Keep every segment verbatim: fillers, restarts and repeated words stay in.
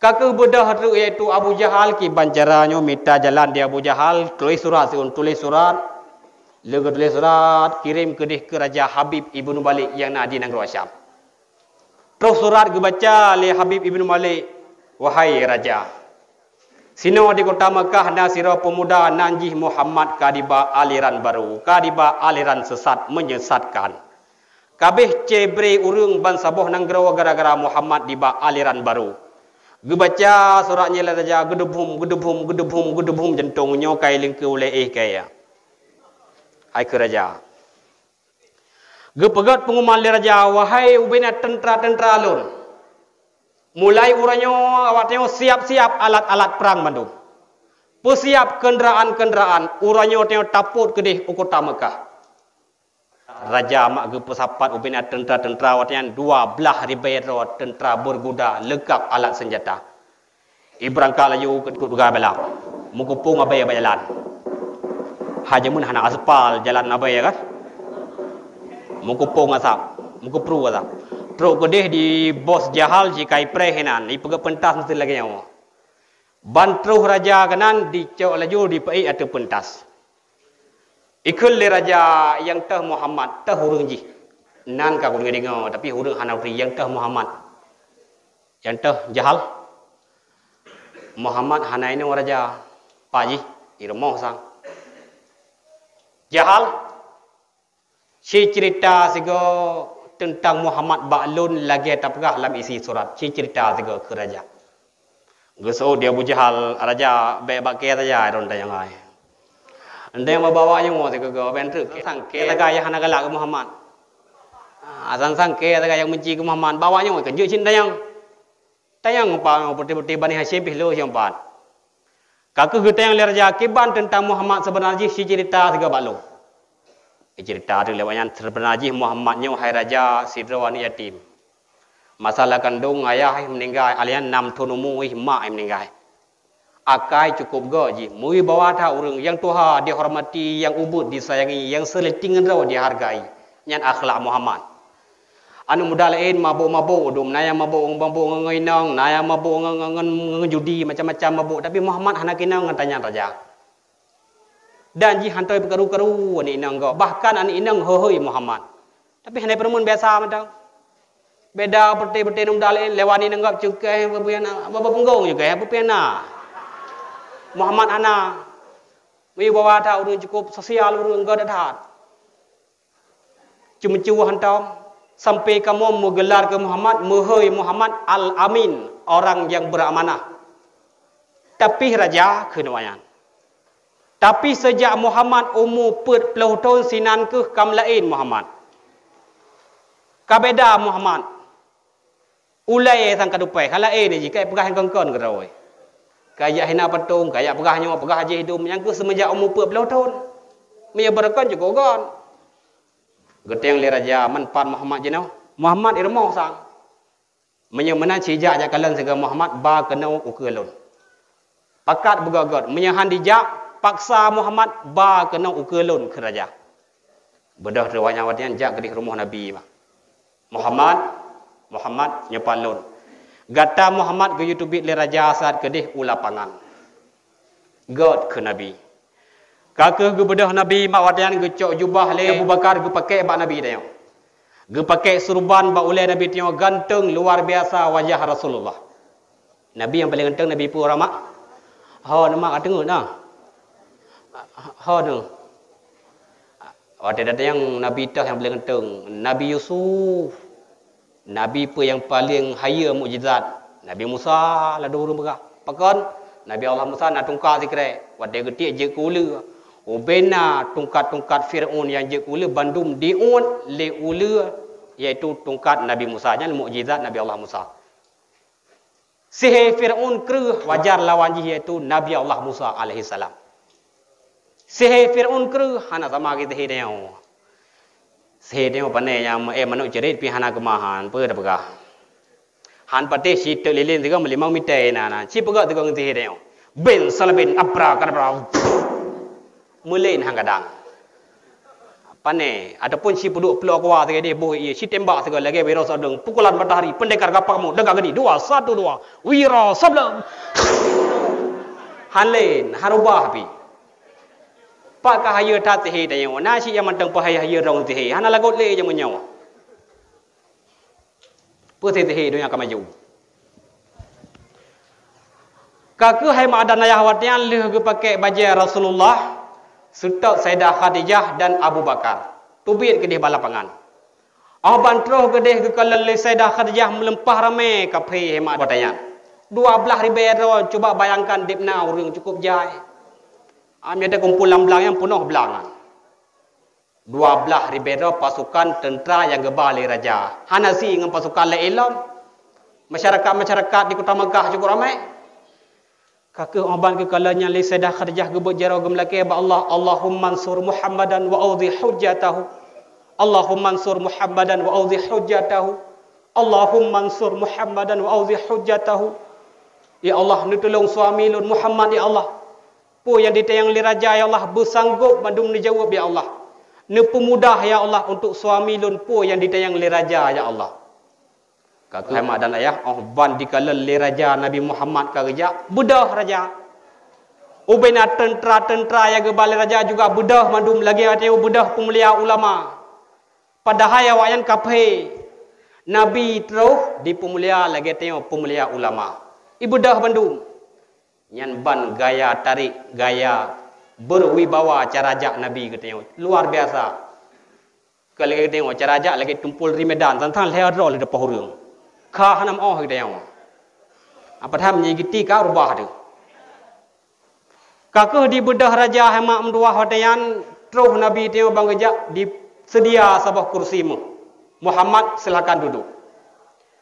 Ka kheueh beudôh treuk, yaitu Abu Jahal. Kiban cara nyoe mita jalan di Abu Jahal, tuléh surat siôn, tuléh surat. Leueh geutuléh surat, kirém keudeh keu Raja Habib Ibnu Malik nyang na di nanggroe Syam. Troh surat geubaca lé Habib Ibnu Malik, "Wahai Raja, sinoe di kota Meukah na sidroe peumuda nan jih Muhammad, ka diba aliran barô, ka diba aliran sesat, menyesatkan. Kabeh cebre ureuëng bansaboh nanggroe gara-gara Muhammad diba aliran barô." Geubaca surat nyan lé raja, geudubhum, geudubhum, geudubhum, geudubhum, jantong nyoe ka ileungkeu ulée éh kaya. Hai keu raja, geupeugét peunguman lé raja, "Wahai ubena teuntra-teuntra lôn, mulai uroe nyoe awak tanyoe siap-siap alat-alat prang mandum. Peusiap keundraan-keundraan, uroe nyoe tanyoe tapot keudeh u kota Meukah." Raja mak geupeusapat ubena teuntra-teuntra watée nyan dua blaih ribée droe teuntra berkuda leungkap alat senjata. Ibrangkat laju keu peugah bela. Meukupông abée bak jalan. Hai jameun hana aspal jalan abée kan? Meukupông asap, meukeupru asap. Trok keudeh di bos Jahal jikai preh inan, ipeugét peuntas meusti lagée nyoe. Ban troh raja keunan dicok laju dipeuék ateueh peuntas. Ikheun lé raja, "Nyang teuh Muhammad, teuh ureuëng jih." Nan ka kudeungoe, tapi ureuëng hana turi, "Nyang teuh Muhammad." "Nyang teuh Jahal." "Muhammad hana inong raja, pak jih irumoh sang." "Jahal, ci ceurita sigoe teuntang Muhammad bak lôn lagée tapeugah lam isi surat. Ci ceurita sigoe keu raja." Geuseuôt di Abu Jahal, "Raja, bék bak kée saja lôn tanyong hai. Ndeng bawa nyoe sigoe bék treuk sang kée sagai hana galak keu Muhammad. Asan sang kée sagai nyang benci keu Muhammad, bawa nyoe keu jeuet cit tanyong." Tanyong pat putéh-putéh Bani Hasyim pih lheueh nyang pat. Ka kheueh geutanyong lé raja kiban teuntang Muhammad seubeuna jih, ci ceurita sigoe bak lôn. Ceurita teuk lewat nyan, seubeuna jih Muhammad nyoe hai raja sidroe aneuëk yatim. Masa lakandong ayah meuninggai, alian nam thon umu jih mak meuninggai. Akai cukôp gét jih, meuwibawa that ureuëng nyang tuha dihormati, nyang ubit disayangi, nyang seuleuti ngon droe dihargai. Nyan akhlak Muhammad. Aneuëk muda laén mabök-mabök dum, na nyang mabök-mabök ngon inong, na nyang mabök ngon, ngon, ngon judi, macam-macam mabök. Tapi Muhammad hana keunong ngon tanyan raja. Dan jih hana peukaru-karu aneuëk inong gét. Bahkan aneuëk inong hôi-hôi Muhammad. Tapi hana peurumun biasa mantong. Beda beutôi-beutôi aneuëk muda laén, lewat aneuëk inong gét cukée, beupeue na, beupeue punggong cukée, beupeue na. Muhammad hana. Wibawa that ureuëng, cukôp sosial ureuëng, gét that. Ceumeucue hantom, sampai kamoe meugelar keu Muhammad, meuhôi Muhammad Al-Amin, orang yang beramanah. Tapi raja kheun awaknyan, tapi seujak Muhammad umu peuet ploh thon sinan kheueh ka meulaén Muhammad. Ka beda Muhammad. Ulée sang ka dupai, ka laén jih, ka peugah nyang kon-kon keudroe. Ka jak hina patong, ka jak peugah nyoe, peugah jih dum, nyang kheueh seumeujak umu peuet ploh thon. Meunyoe beureukan cukôp gon. Geutanyong lé raja, "Man pat Muhammad jinoe?" "Muhammad irumoh sang." "Meunyoe meunan, ci jak, jak kalon sigoe Muhammad ba keunoe ukeue lôn." "Pakat beugét-gét, meunyoe han dijak, paksa Muhammad ba keunoe ukeue lôn," kheun raja. Beudôh trok awaknyan watée nyan jak keudeh rumoh Nabi. "Muhammad, Muhammad, nyoe pat lôn." Gata Muhammad geuyue teubiet lé raja saat keudeh u lapangan. Gét kheun Nabi. Ka kheueh geubeudôh Nabi mak watée nyan geucok jubah lé Abu Bakar geupakék bak Nabi tanyoe. Geupakék surban bak ulée Nabi tanyoe, ganteng luar biasa wajah Rasulullah. Nabi nyang paleng ganteng Nabi peue, mak? Ho, mak ka teungeut na? Ho, nu. Watée datang nyang Nabi toh nyang paleng ganteng, Nabi Yusuf. Nabi peue nyang paleng hayeue mukjizat? Nabi Musa, ladôm ureuëng peugah. Pakon? Nabi Allah Musa na tungkat sikrek. Watée geutiek jeuet keu uleue. Ubena tungkat-tungkat Fir'aun nyang jeuet keu uleue bandum diuet lé uleue, yaitu tungkat Nabi Musa. Nyan mukjizat Nabi Allah Musa. Sihé Fir'aun kreueh, wajar lawan jih, yaitu Nabi Allah Musa alaihissalam. Sihé Fir'aun kreueh, hana sama lagée sihé tanyoe. Sihé tanyoe pane nyang meu-, eh, manok ceurit pih hana keumahan, peue tapeugah. Han patéh siteuk lilin sigoe meulimong mita na, na. Ci peugah sigoe ngon sihé tanyoe. Bin salabin, abrakadabra. Meulén han gadang. Pane, ataupun si peuduek ploh kuah sigoe deh boh ie, si tembak sigoe lagèe wira sadeueng, pukulan matahari, pendekar gampang mu, dega geni, dua, satu, dua, wira sablam. Halen, harubah pi. Pak ka hayeue that sihé tanyoe, na cit nyang mantong peuhayeue-hayeue rong sihé, hana lagot lé jameun nyoe. Peusisih donya ka maju. Ka keuh hai mak dan ayah watèe nyan lheueh geupakèk bajèe Rasulullah, seutôt Saidah Khadijah dan Abu Bakar. Teubiet keudeh bak lapangan. Óh ban troh keudeh geukalon lé Saidah Khadijah meuleumpah ramé kaphé hai mak watèe nyan. Dua blaih ribèe droe, cuba bayangkan deb na ureueng cukôp jai. Am nyang teukumpul lam blang nyan peunoh blang nyan. Dua blaih ribèe droe pasukan teuntra nyang geuba lé raja. Hana sie ngon pasukan laén lom. Masyarakat-masyarakat di kota Makkah cukôp ramé. Ka keuh óh ban geukalon nyan lé Saidah Khadijah geubeuet jaroe geumeulakèe bak Allah, "Allahumma ansur Muhammadan wa audhi hujjatahu. Allahumma ansur Muhammadan wa audhi hujjatahu. Allahumma ansur Muhammadan wa audhi hujjatahu." Ya Allah, neutulông suami lôn Muhammad, ya Allah. Peue nyang jitanyong lé raja, ya Allah, beusanggôp mandum neujaweueb, ya Allah. Neupeumudah, ya Allah, untuk suami lôn peue nyang jitanyong lé raja, ya Allah. Ka keuh hai mak dan ayah, óh ban jikalon lé raja Nabi Muhammad ka geujak, beudôh raja. Ubena teuntra-teuntra nyang geuba lé raja juga beudôh mandum lagèe watèe nyoe beudôh peumulia ulama. Padahai awaknyan kaphé. Nabi troh jipeumulia lagèe tanyoe peumulia ulama. Ibeudôh bandum. Nyan ban gaya tarék, gaya berwibawa cara jak Nabi geutanyoe. Luar biasa. Ka lagèe geutanyoe cara jak lagèe tumpol ri medan, sang-sang lhèe droe lé dipoh ureueng. Ka hana meu'oh geutanyoe. Apa tham nyan geuti ka rubah teuh. Ka keuh jibeudôh raja hai mak meutuwah watèe nyan, troh Nabi tanyoe ban geujak diseudia saboh kursi meuh. "Muhammad, silakan duduk."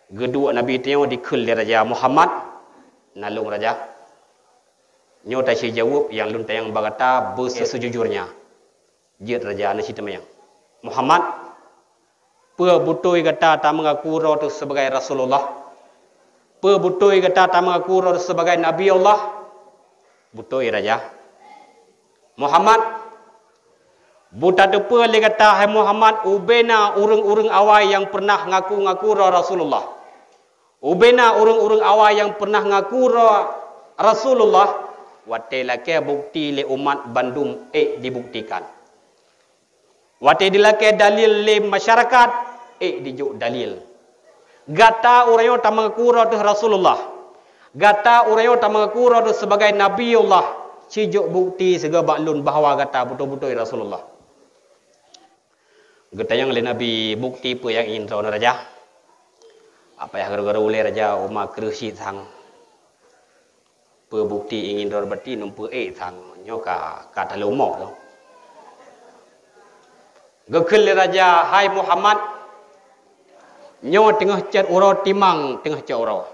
Geuduek Nabi tanyoe dikheun lé raja, "Muhammad, nalông raja. Nyoe tasie jaweueb nyang lôn tanyong bak gata beuseujujurnya." Jeuet raja na cit teumanyong, "Muhammad, peue beutôi gata tameungaku droe teuh sebagai Rasulullah? Peue beutôi gata tameungaku droe teuh sebagai Nabi Allah?" "Beutôi, raja." "Muhammad, beutateupeue lé gata, hai Muhammad, ubena ureueng-ureueng awai nyang peureunah ngaku-ngaku droe Rasulullah. Ubena ureueng-ureueng awai nyang peureunah ngaku droe Rasulullah, watèe lakèe bukeuti lé umat bandum ék dibuktikan. Watèe jilakèe dalil lé masyarakat, ék jijok dalil. Gata ureueng nyoe tameungaku droe teuh Rasulullah. Gata ureueng nyoe tameungaku droe teuh sebagai Nabi Allah. Ci jok bukeuti sigoe bak lôn bahwa gata beutôi-beutôi Rasulullah." Geutanyong lé Nabi, "Bukeuti peue nyang ingin droeneuh, raja?" "Apa yah, garo-garo ulèe, raja, uma kreueh cit sang." "Peue bukeuti ingin droe, berarti neupeuék sang nyoe ka, ka taloe moh lom." Geukheun lé raja, "Hai Muhammad, nyoe teungoh cot uroe, timang teungoh cot uroe.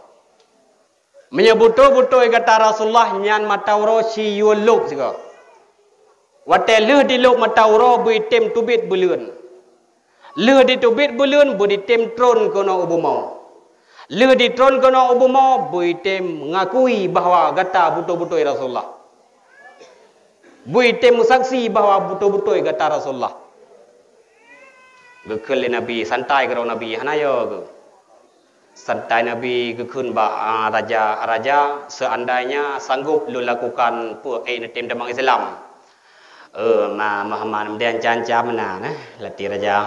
Meunyoe beutôi-beutôi gata Rasulullah, nyan mata uroe ci yue lôb sigoe. Watèe lheueh jilôb mata uroe, beuitem teubiet buleuen. Lheueh jiteubiet buleuen, beuitem tron keunoe u bumoe. Lheueh jitron keunoe u bumoe, beuitem ngakui bahwa gata beutôi-beutôi Rasulullah. Beuitem meusaksi bahwa beutôi-beutôi gata Rasulullah." Geukheun lé Nabi, "Santai keudroe Nabi, hana yo geu." Santai Nabi geukheun bak, ah, raja, "Raja, seandainya sanggup lôn lakukan, peue ék neutem tamong Islam?" "Eh, ma Muhammad, meudeh ancam-ancam meunan, eh, latih raja."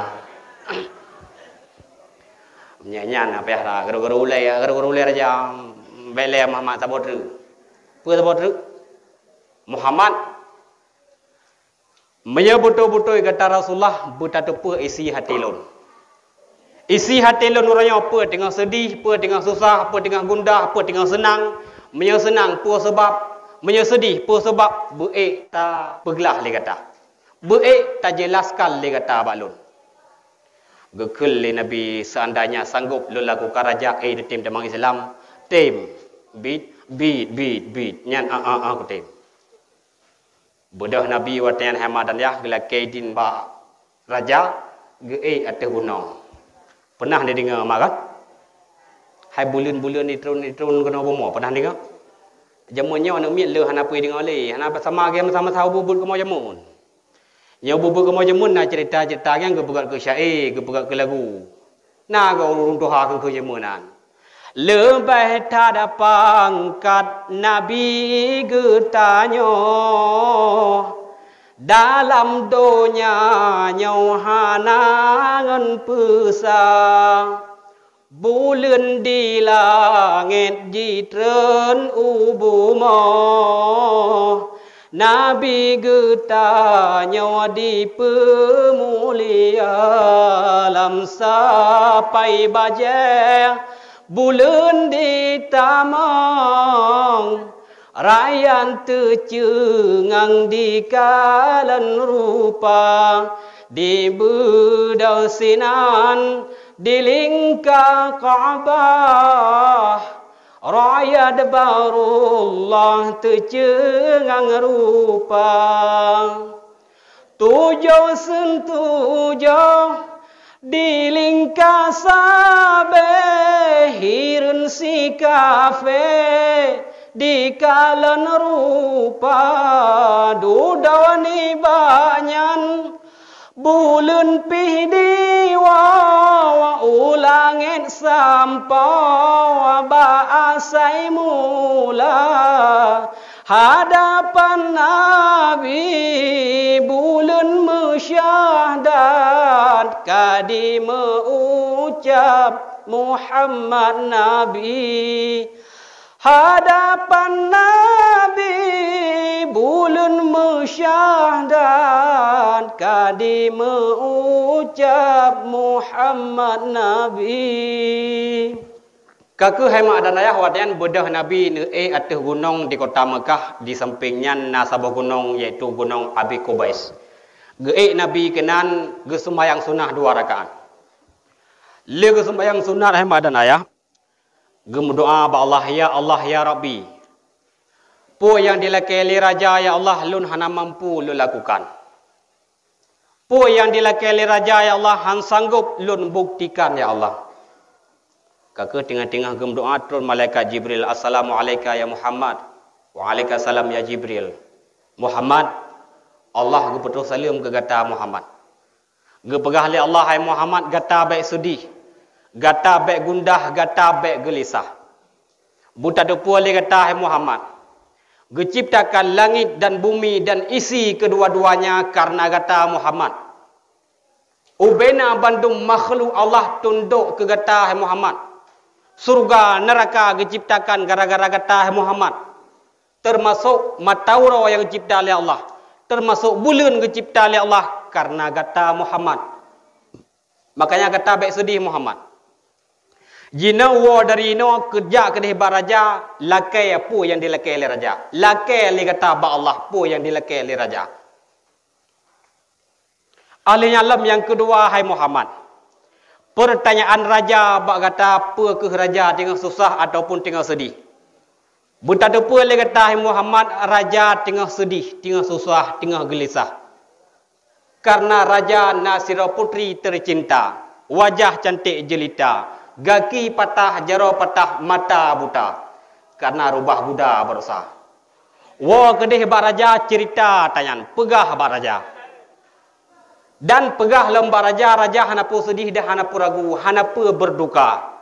Nyan, nyan, apa yah, garo-garo ulèe, garo-garo ulèe raja, bèk lé Muhammad saboh treuk. Peue saboh treuk? "Muhammad, meunyoe beutôi-beutôi gata Rasulullah, beutateupeue isi até lôn. Isi até lôn uroe nyoe peue teungoh seudeh, peue teungoh susah, peue teungoh gundah, peue teungoh seunang. Meunyoe seunang, peue seubab? Meunyoe seudeh, peue seubab? Beuék tapeuglah lé gata. Beuék tajeulaskan lé gata bak lôn." Geukheun lé Nabi, "Seandainya sanggup lôn lakukan, raja, ék neutem tamong Islam, tem. Bit, bit, bit, bit. Nyan, ah, ah, ah, kutem." Beudôh Nabi watèe nyan hai mak dan yah geulakèe idin bak raja geuék ateueh gunong. Peunah neudeungö ma kan? Hai buleuen-buleuen jitron-jitron keunoe bumoe, peunah neudeungö? Jameun nyoe aneuk miet le hana peue jideungö lé, hana sama lagèe masa-masa ubeut-ubeut kamoe jameun. Nyoe bubu kamoe jameun na cerita-cerita nyang geupeugét keu syaé, geupeugét keu lagu. Na geuh ureuëng tuha keu jameun nan. Leubeh that pangkat Nabi geutanyoe, dalam donya nyoe hana ngon peusa. Buleuen di langét jitreun u bumoe, Nabi geutanyoe dipeumulia lam sapai bajée buleuen ditamong. Rayat teuceungang dikalon rupa, di beudôh sinan di lingka Ka'bah. Rayat barullah teuceungang rupa. Tujoh seuntujoh di lingka sabe, hireuen si kafé dikalon rupa. Dudoe nibak nyan buleuen pih diwoe u langét sampoe bak asai mula. Hadapan Nabi buleuen meusyahdat ka dimeuucab Muhammad Nabi. Hadapan Nabi buleuen meusyahdat ka dimeuucab Muhammad Nabi. Ka keuh hai mak dan ayah, watée nyan beudôh Nabi neuék ateueh gunong di kota Meukah, di sampéng nyan na saboh gunong, yaitu Gunong Abi Kubais. Geuék Nabi keunan geuseumayang sunah dua rakaat. Lé geuseumayang sunat hai mak dan ayah, geumeudoá bak Allah, "Ya Allah, ya Rabbi, peue nyang dilakée lé raja, ya Allah, lôn hana mampu lôn lakukan. Peue nyang dilakée lé raja, ya Allah, han sanggob lôn buktikan, ya Allah." Ka keuh teungoh-teungoh geumeudoá, trôn malaikat Jibril, "Assalamu alaika ya Muhammad." "Waalaikumsalam ya Jibril." "Muhammad, Allah geupeutroh saleuem keu gata, Muhammad. Geupeugah lé Allah, 'Hai Muhammad, gata bék seudeh, gata bék gundah, gata bék geulisah. Beutateupeue lé gata, hai Muhammad, geuciptakan langét dan bumi dan isi keudua-duanya kareuna gata, Muhammad. Ubena bandum makhluk Allah tundok keu gata, hai Muhammad. Syeuruga, neuraka geuciptakan gara-gara gata, hai Muhammad. Teumasok mata uroe nyang geucipta lé Allah, teumasok buleuen geucipta lé Allah kareuna gata, Muhammad. Makanya gata bék seudeh, Muhammad. Jinoe woe dari inoe keujak keudeh bak raja, lakée peue nyang dilakée lé raja. Lakée lé gata bak Allah peue nyang dilakée lé raja.'" Ahli nyan lom nyang keudua, hai Muhammad, peurtanyaan raja bak gata, peue kheueh raja teungoh susah ataupun teungoh seudeh? Beutateupeue lé gata, hai Muhammad, raja teungoh seudeh, teungoh susah, teungoh geulisah. Kareuna raja na sidroe putri teucinta, wajah cantik jelita, gaki patah, jaroe patah, mata buta, kareuna rubah guda barosa. Woe keudeh bak raja, ceurita tanyan, peugah bak raja. Dan peugah lom bak raja, raja hana peue seudeh dan hana peue ragu, hana peue beurduka.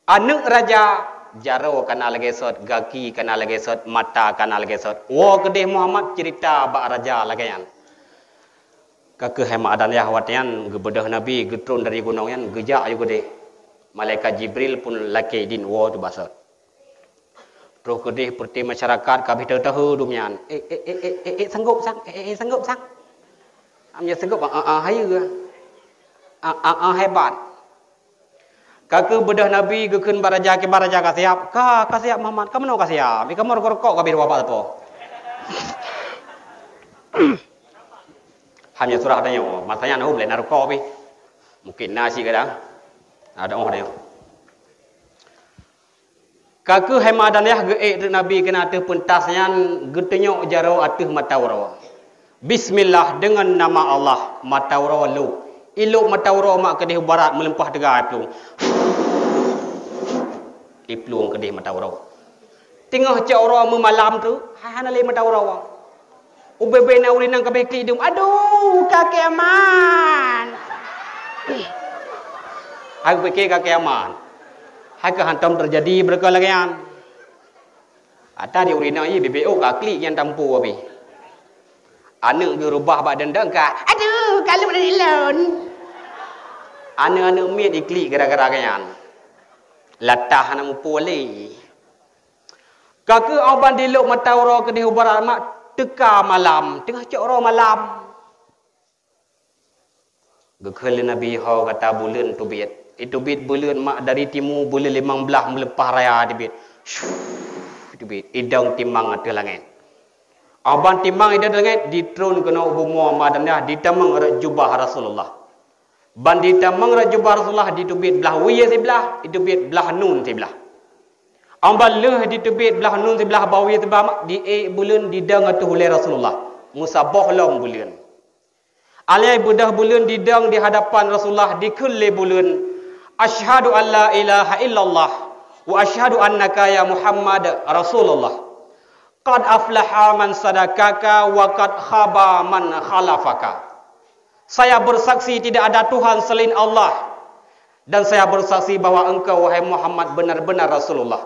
Aneuëk raja, jaroe kana lagée sot, gaki kana lagée sot, mata kana lagée sot. Woe keudeh Muhammad, ceurita bak raja lagée nyan. Ka keuh hai mak dan ayah, watée nyan geubeudôh Nabi geutron dari gunong nyan, geujak ayue keudeh. Malaikat Jibril pun lakée idin woe teuh bak sot. Troh keudeh peureuté masyarakat ka bit teuh-teuh dum nyan. "Eh, eh, eh, eh, eh, eh, sanggob sang, eh, eh, eh, sanggob sang." Am nyan sanggob, "Ah, ah, ah, hayeue. Ah, ah, ah, hebat." Ka keuh beudôh Nabi geukheun bak raja, "Kiban raja ka siab?" "Ka, ka siab, Muhammad." "Ka meunoe ka siab?" "Ih, kamoe rukok-rukok ka bit dua bak teupô." Hanya surah tanyoe, masa nyan hom lé na rukok pih. Mungkin na cit kadang. Ada oh tanyoe. Ka keuh hai mak dan ayah geuék treuk Nabi keunan ateueh peuntas nyan, geutunyok jaroe ateueh mata uroe. "Bismillah, deungon nama Allah," mata uroe lôb. Ilôb mata uroe mak keudeh barat meulimpah teuga iplueng. Iplueng keudeh mata uroe. Teungoh cot uroe meumalam treuk, hai hana lé mata uroe. Ubé-bé na ureueng inong ka abéh klik dum, "Aduh, kakek Aman!" Hai kupike kakek Aman. Hai ka hantom teujadi beureukat lagèe nyan. Ata di ureueng inong ié bibit, oh, ka klik nyang tampu abéh. Aneuk geurubah bak dendeng ka, "Aduh, kalon aneuk lôn!" Aneuk-aneuk miet iklik gara-gara nyan. Latah hana muphom lé. Ka keuh 'oh ban dilok mata uroe keudeh u barat mak teuka malam, teungoh cok uroe malam. Geukheun lé Nabi, "Ho gata buleuen teubiet." Iteubiet buleuen mak dari timu, buleuen limong blaih meuleupah raya teubiet. Shuu, teubiet, idong timang ateueh langét. 'Oh ban timang idong langét, ditron keunoe u bumoe Madinah, ditamong rot jubah Rasulullah. Ban ditamong rot jubah Rasulullah, diteubiet blaih wie siblaih, iteubiet blaih nun siblaih. 'Oh ban lheueh diteubiet blaih nun siblaih bak wie siblaih mak, diék buleuen didong ateueh ulèe Rasulullah. Meusaboh lom buleuen. Alai beudôh buleuen didong di hadapan Rasulullah, dikheun lé buleuen, "Asyhadu an la ilaha illallah wa asyhadu annaka ya Muhammad Rasulullah. Qad aflaha man sadaqaka wa qad khaba man khalafaka." Saya bersaksi tidak ada Tuhan selain Allah, dan saya bersaksi bahwa engkau, wahai Muhammad, benar-benar Rasulullah.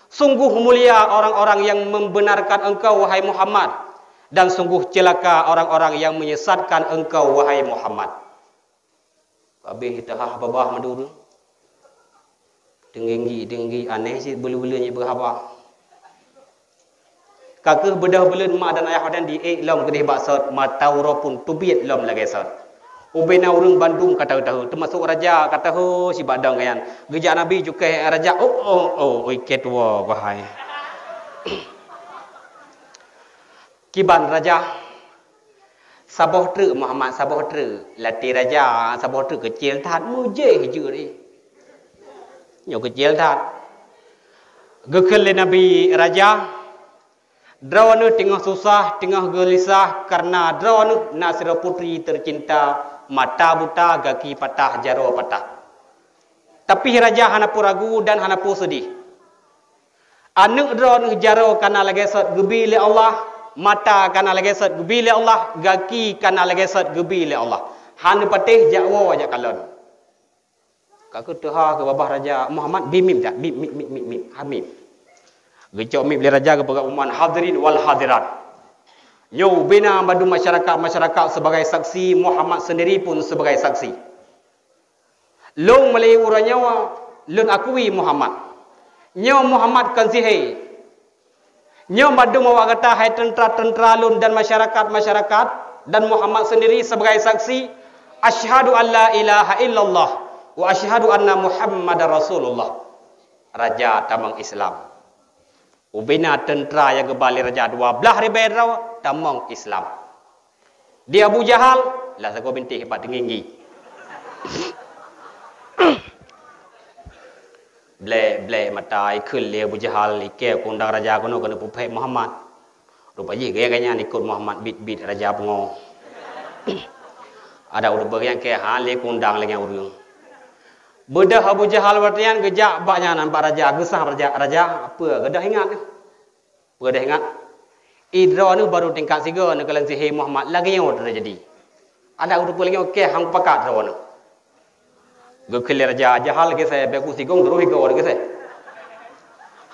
Sungguh mulia orang-orang yang membenarkan engkau, wahai Muhammad, dan sungguh celaka orang-orang yang menyesatkan engkau, wahai Muhammad. Habéh teuhah babah meuduri. Teunggi-teunggi aneh cit bulu-bulu nyang beuhaba. Ka keuh beudôh buleuen mak dan ayah dan diék lom keudeh bak sot, mata uroe pun teubiet lom lagèe sot. Ubé na ureueng bandum ka tahu-tahu, teumasok raja ka tahu sibak dong nyan. Geujak Nabi jukée raja, "Oh, oh, oh, oi, keu tuwo keuhai." Kiban raja, saboh treuk Muhammad, saboh treuk. Latée raja, saboh treuk keucil that, mujéh jeuet. Nyoe keucil that. Geukheun lé Nabi, "Raja, droeneuh teungoh susah, teungoh geulisah, kareuna droeneuh na sidroe putri teucinta, mata buta, gaki patah, jaroe patah." Tapi raja hana peue ragu dan hana peue seudeh. Aneuk droeneuh jaroe ka na lagèe sot geubi lé Allah, mata ka na lagèe sot geubi lé Allah, gaki ka na lagèe sot geubi lé Allah. Hana patéh jak woe jak kalon. Ka keuh teuha keu babah raja, "Muhammad, bi mim dak? Bi mim, mim, mim, mim. Ha mim." Geucok mim lé raja geupeugah, "Uman hadirin wal hadirat. Nyoe ubé na bandum masyarakat-masyarakat sebagai saksi, Muhammad sendiri pun sebagai saksi. Lôn meulayeue uroe nyoe lôn akui Muhammad. Nyoe Muhammad kon sihé. Nyoe mandum awak gata hai teuntra-teuntra lôn dan masyarakat-masyarakat, dan Muhammad sendiri sebagai saksi, asyhadu an la ilaha illallah wa asyhadu anna Muhammadar Rasulullah." Raja tamong Islam. Ubé na teuntra nyang geuba lé raja dua blaih ribèe droe tamong Islam. Di Abu Jahal, lah sagoe bintéh bak teunginggi. Blé-blé mata ikheun lé Abu Jahal, ikée keu undang raja keunoe keuneuk peuphét Muhammad. Rupa jih gaya-gaya nyan ikot Muhammad bit-bit raja pungo. Ada ureuëng beugian kée han lé keu undang lagée ureuëng. Beudôh Abu Jahal watée nyan geujak bak nyan bak raja, geusah raja, "Raja, peue geudah ingat?" Peue deh ingat? Idroeneuh baru tingkat sigoe neukalon sihé Muhammad lagée nyoe teujadi. Ada ureuëng peue lagée nyoe kée han pakat droeneuh. Geukheun lé raja, "Jahal geusée, bék ku sigong droe igoe geusée."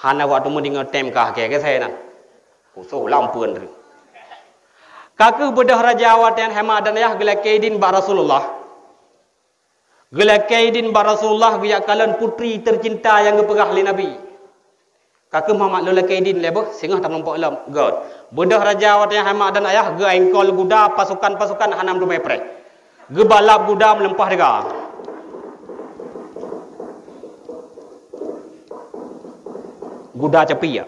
Hana waktu meudeungoe tem kah kée geusée nan. Kusoh lam peuen droe. Ka keuh beudôh raja watée nyan hai mak dan ayah geulakée idin bak Rasulullah. Geulakée idin bak Rasulullah geujak kalon putri teucinta nyang geupeugah lé Nabi. Ka keuh Muhammad lôn lakée idin lé beuh, singoh tameurumpok lom. Göt. Beudôh raja watée nyan hai mak dan ayah geuengkol guda pasukan-pasukan hana meudumé preh. Geubalap guda meulumpah teuga. Guda capi ya.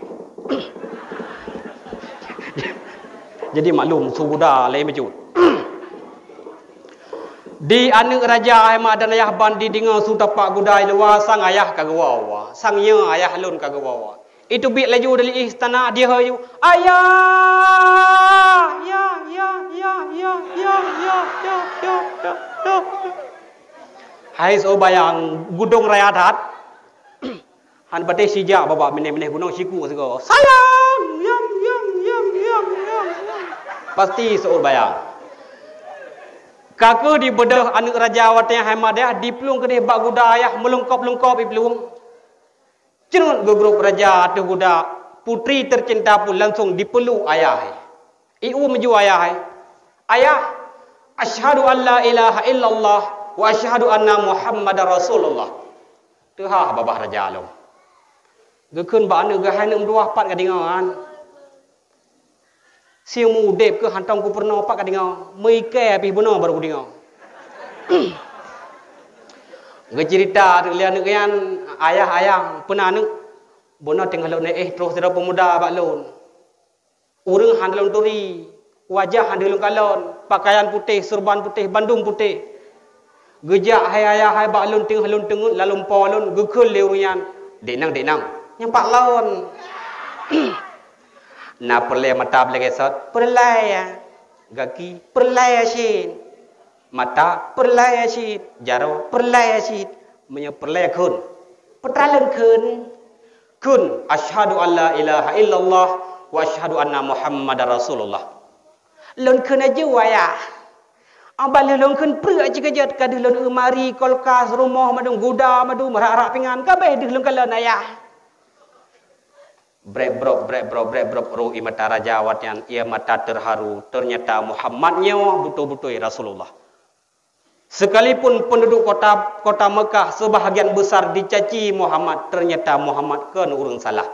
Jadi maklum su guda laén bacut. Di aneuëk raja hai mak dan ayah ban dideungoe su tapak guda i luwa, sang ayah ka geuwoe-woe, sang nyoe ayah lôn ka geuwoe-woe. Iteubiet laju dari istana, dia haju, "Ayah! Ya, ya, ya, ya." Hai soe bayang gudong raya that. Han patéh sijak babah mineh-mineh gunong siku sigoe. "Sayang, yang, yang, yang, yang, yang, yang." Pasti seuôt baya. Ka kheueh dibeudôh aneuk raja watée hai mak dayah diplueng keudeh bak guda ayah meulungkôb-lungkôb iplueng. Ceuneuk geugrôp raja ateueh guda, putri tercinta pun langsung dipeuluk ayah hai. Ium ju ayah hai, "Ayah, asyhadu an la ilaha illallah wa asyhadu anna Muhammadar Rasulullah." Teuhah babah raja lom. Geukheun bak aneuk geuh, "Hai aneuk meutuwah, pat ka deungoe nyan?" "Si meu udeb kheueh hántom kupeurunoe, pat ka deungoe, meuikée pih bunoe barô kudeungoe." Geuceurita lé aneuk nyan, "Ayah, ayah, peue na aneuk?" "Bunoe teungoh lôn éh troh sidroe peumuda bak lôn. Ureuëng hana lôn turi, wajah hana lôn kalon, pakaian putéh, surban putéh, bandum putéh. Geujak hai ayah hai bak lôn teungoh lôn teungeut lam lumpoe lôn, geukheun lé ureuëng nyan, 'Dek nang, dek nang, nyan pat lôn.' Na peureulée mata beulagée sot?" "Peureulée." "Gaki?" "Peureulée cit." "Mata?" "Peureulée cit." "Jaroe?" "Peureulée cit." "Meunyoe peureulée kheun." "Peue teuma lôn kheun?" "Kheun, 'Asyhadu an la ilaha illallah wa asyhadu anna Muhammadar Rasulullah.'" "Lôn kheun laju, ayah." "Abah lheueh lôn kheun preuk cit keujot, ka deuh lôn eu mari, kulkas, rumoh mandum, guda mandum, rak-rak pingan, ka abéh deuh lôn kalon, ayah." Brek brok, brek brok, brek brok, rô ie mata raja awak nyan, ie mata terharu, ternyata Muhammad nyoe beutôi-beutôi Rasulullah. Sekalipun penduduk kota, kota Mekah sebahagian besar dicaci Muhammad, ternyata Muhammad kon ureuëng salah.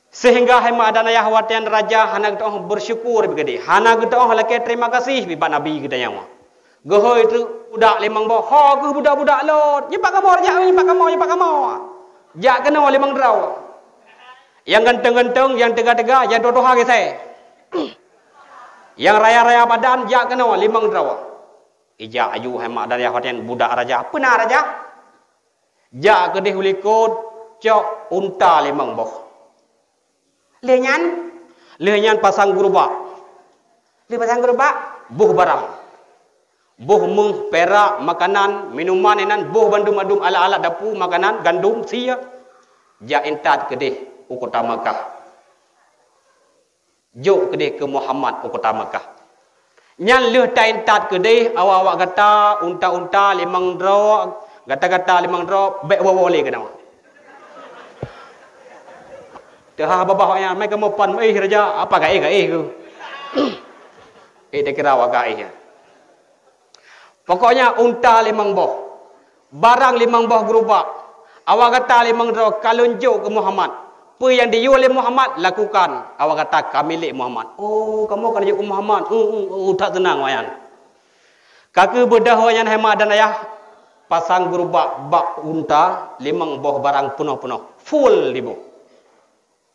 Sehingga hai mak dan ayah, watée nyan raja hana geutu'oh bersyukur bak geude, hana geutu'oh lakée terima kasih bak Nabi geutanyoe. Geuhôi treuk budak limong boh, "Ho kheueh budak-budak lôn, nyoe pat kamoe raja, nyoe pat kamoe, nyoe pat kamoe. Jak keunoe limong droe. Nyang ganteng-ganteng, nyang teuga-teuga, nyang tuha-tuha geusée. Nyang raya-raya badan, jak keunoe limong droe." Ijak aju hai mak dan ayah, watée nyan budak raja. "Peue na raja?" "Jak keudeh u likot, cok unta limong boh. Lheueh nyan, lheueh nyan pasang geurubak. Lheueh pasang geurubak, boh barang. Boh méuh, pirak, makanan, minuman, inan boh bandum-bandum, alat-alat dapu, makanan, gandom, sie. Jak intat keudeh u kota Makkah. Jok keudeh keu Muhammad u kota Makkah. Nyan lheueh taintat keudeh awak-awak gata, unta-unta limong droe, gata-gata limong droe, bék woe-woe lé keunoe." Teuhah babah awak nyan, "Meukamoe pan meuéh raja, apa gaéh-gaéh keuh?" Eh, takira awak gaéh nyan. Pokoknya unta limong boh, barang limong boh geurubak, awak gata limong droe ka lôn jok keu Muhammad. Peue nyang jiyue lé Muhammad, lakukan. Awak gata ka milék Muhammad. Oh, kamoe ka jok keu Muhammad. Uh, uh, uh, that seunang awak nyan. Ka kheueh beudôh awak nyan hai mak dan ayah, pasang geurubak bak unta limong boh barang peunoh-peunoh, full diboh.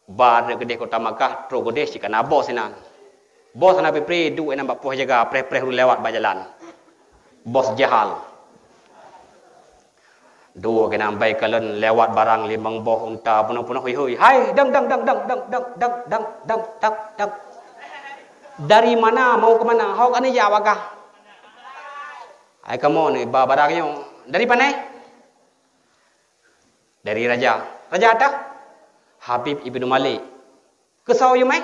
Ba keudeh kota Makkah, trok keudeh cit ka na bos inan. Bos hana pri-pri, duek inan bak poh jaga, preh-preh ureuëng lewat bak jalan. Bos Jahal. Duek inan bai kalon lewat barang limong boh unta peunoh-peunoh, hoi-hoi. "Hai, dang, dang, dang, dang, dang, dang, dang, dang, dang, dang, dang. Dari mana, mau ke mana? Ho keuneuk jak bak kah?" "Hai kamoe ni ba barang nyoe." "Dari panai?" "Dari raja." "Raja ata?" "Habib Ibnu Malik." "Keu soe yue mé?"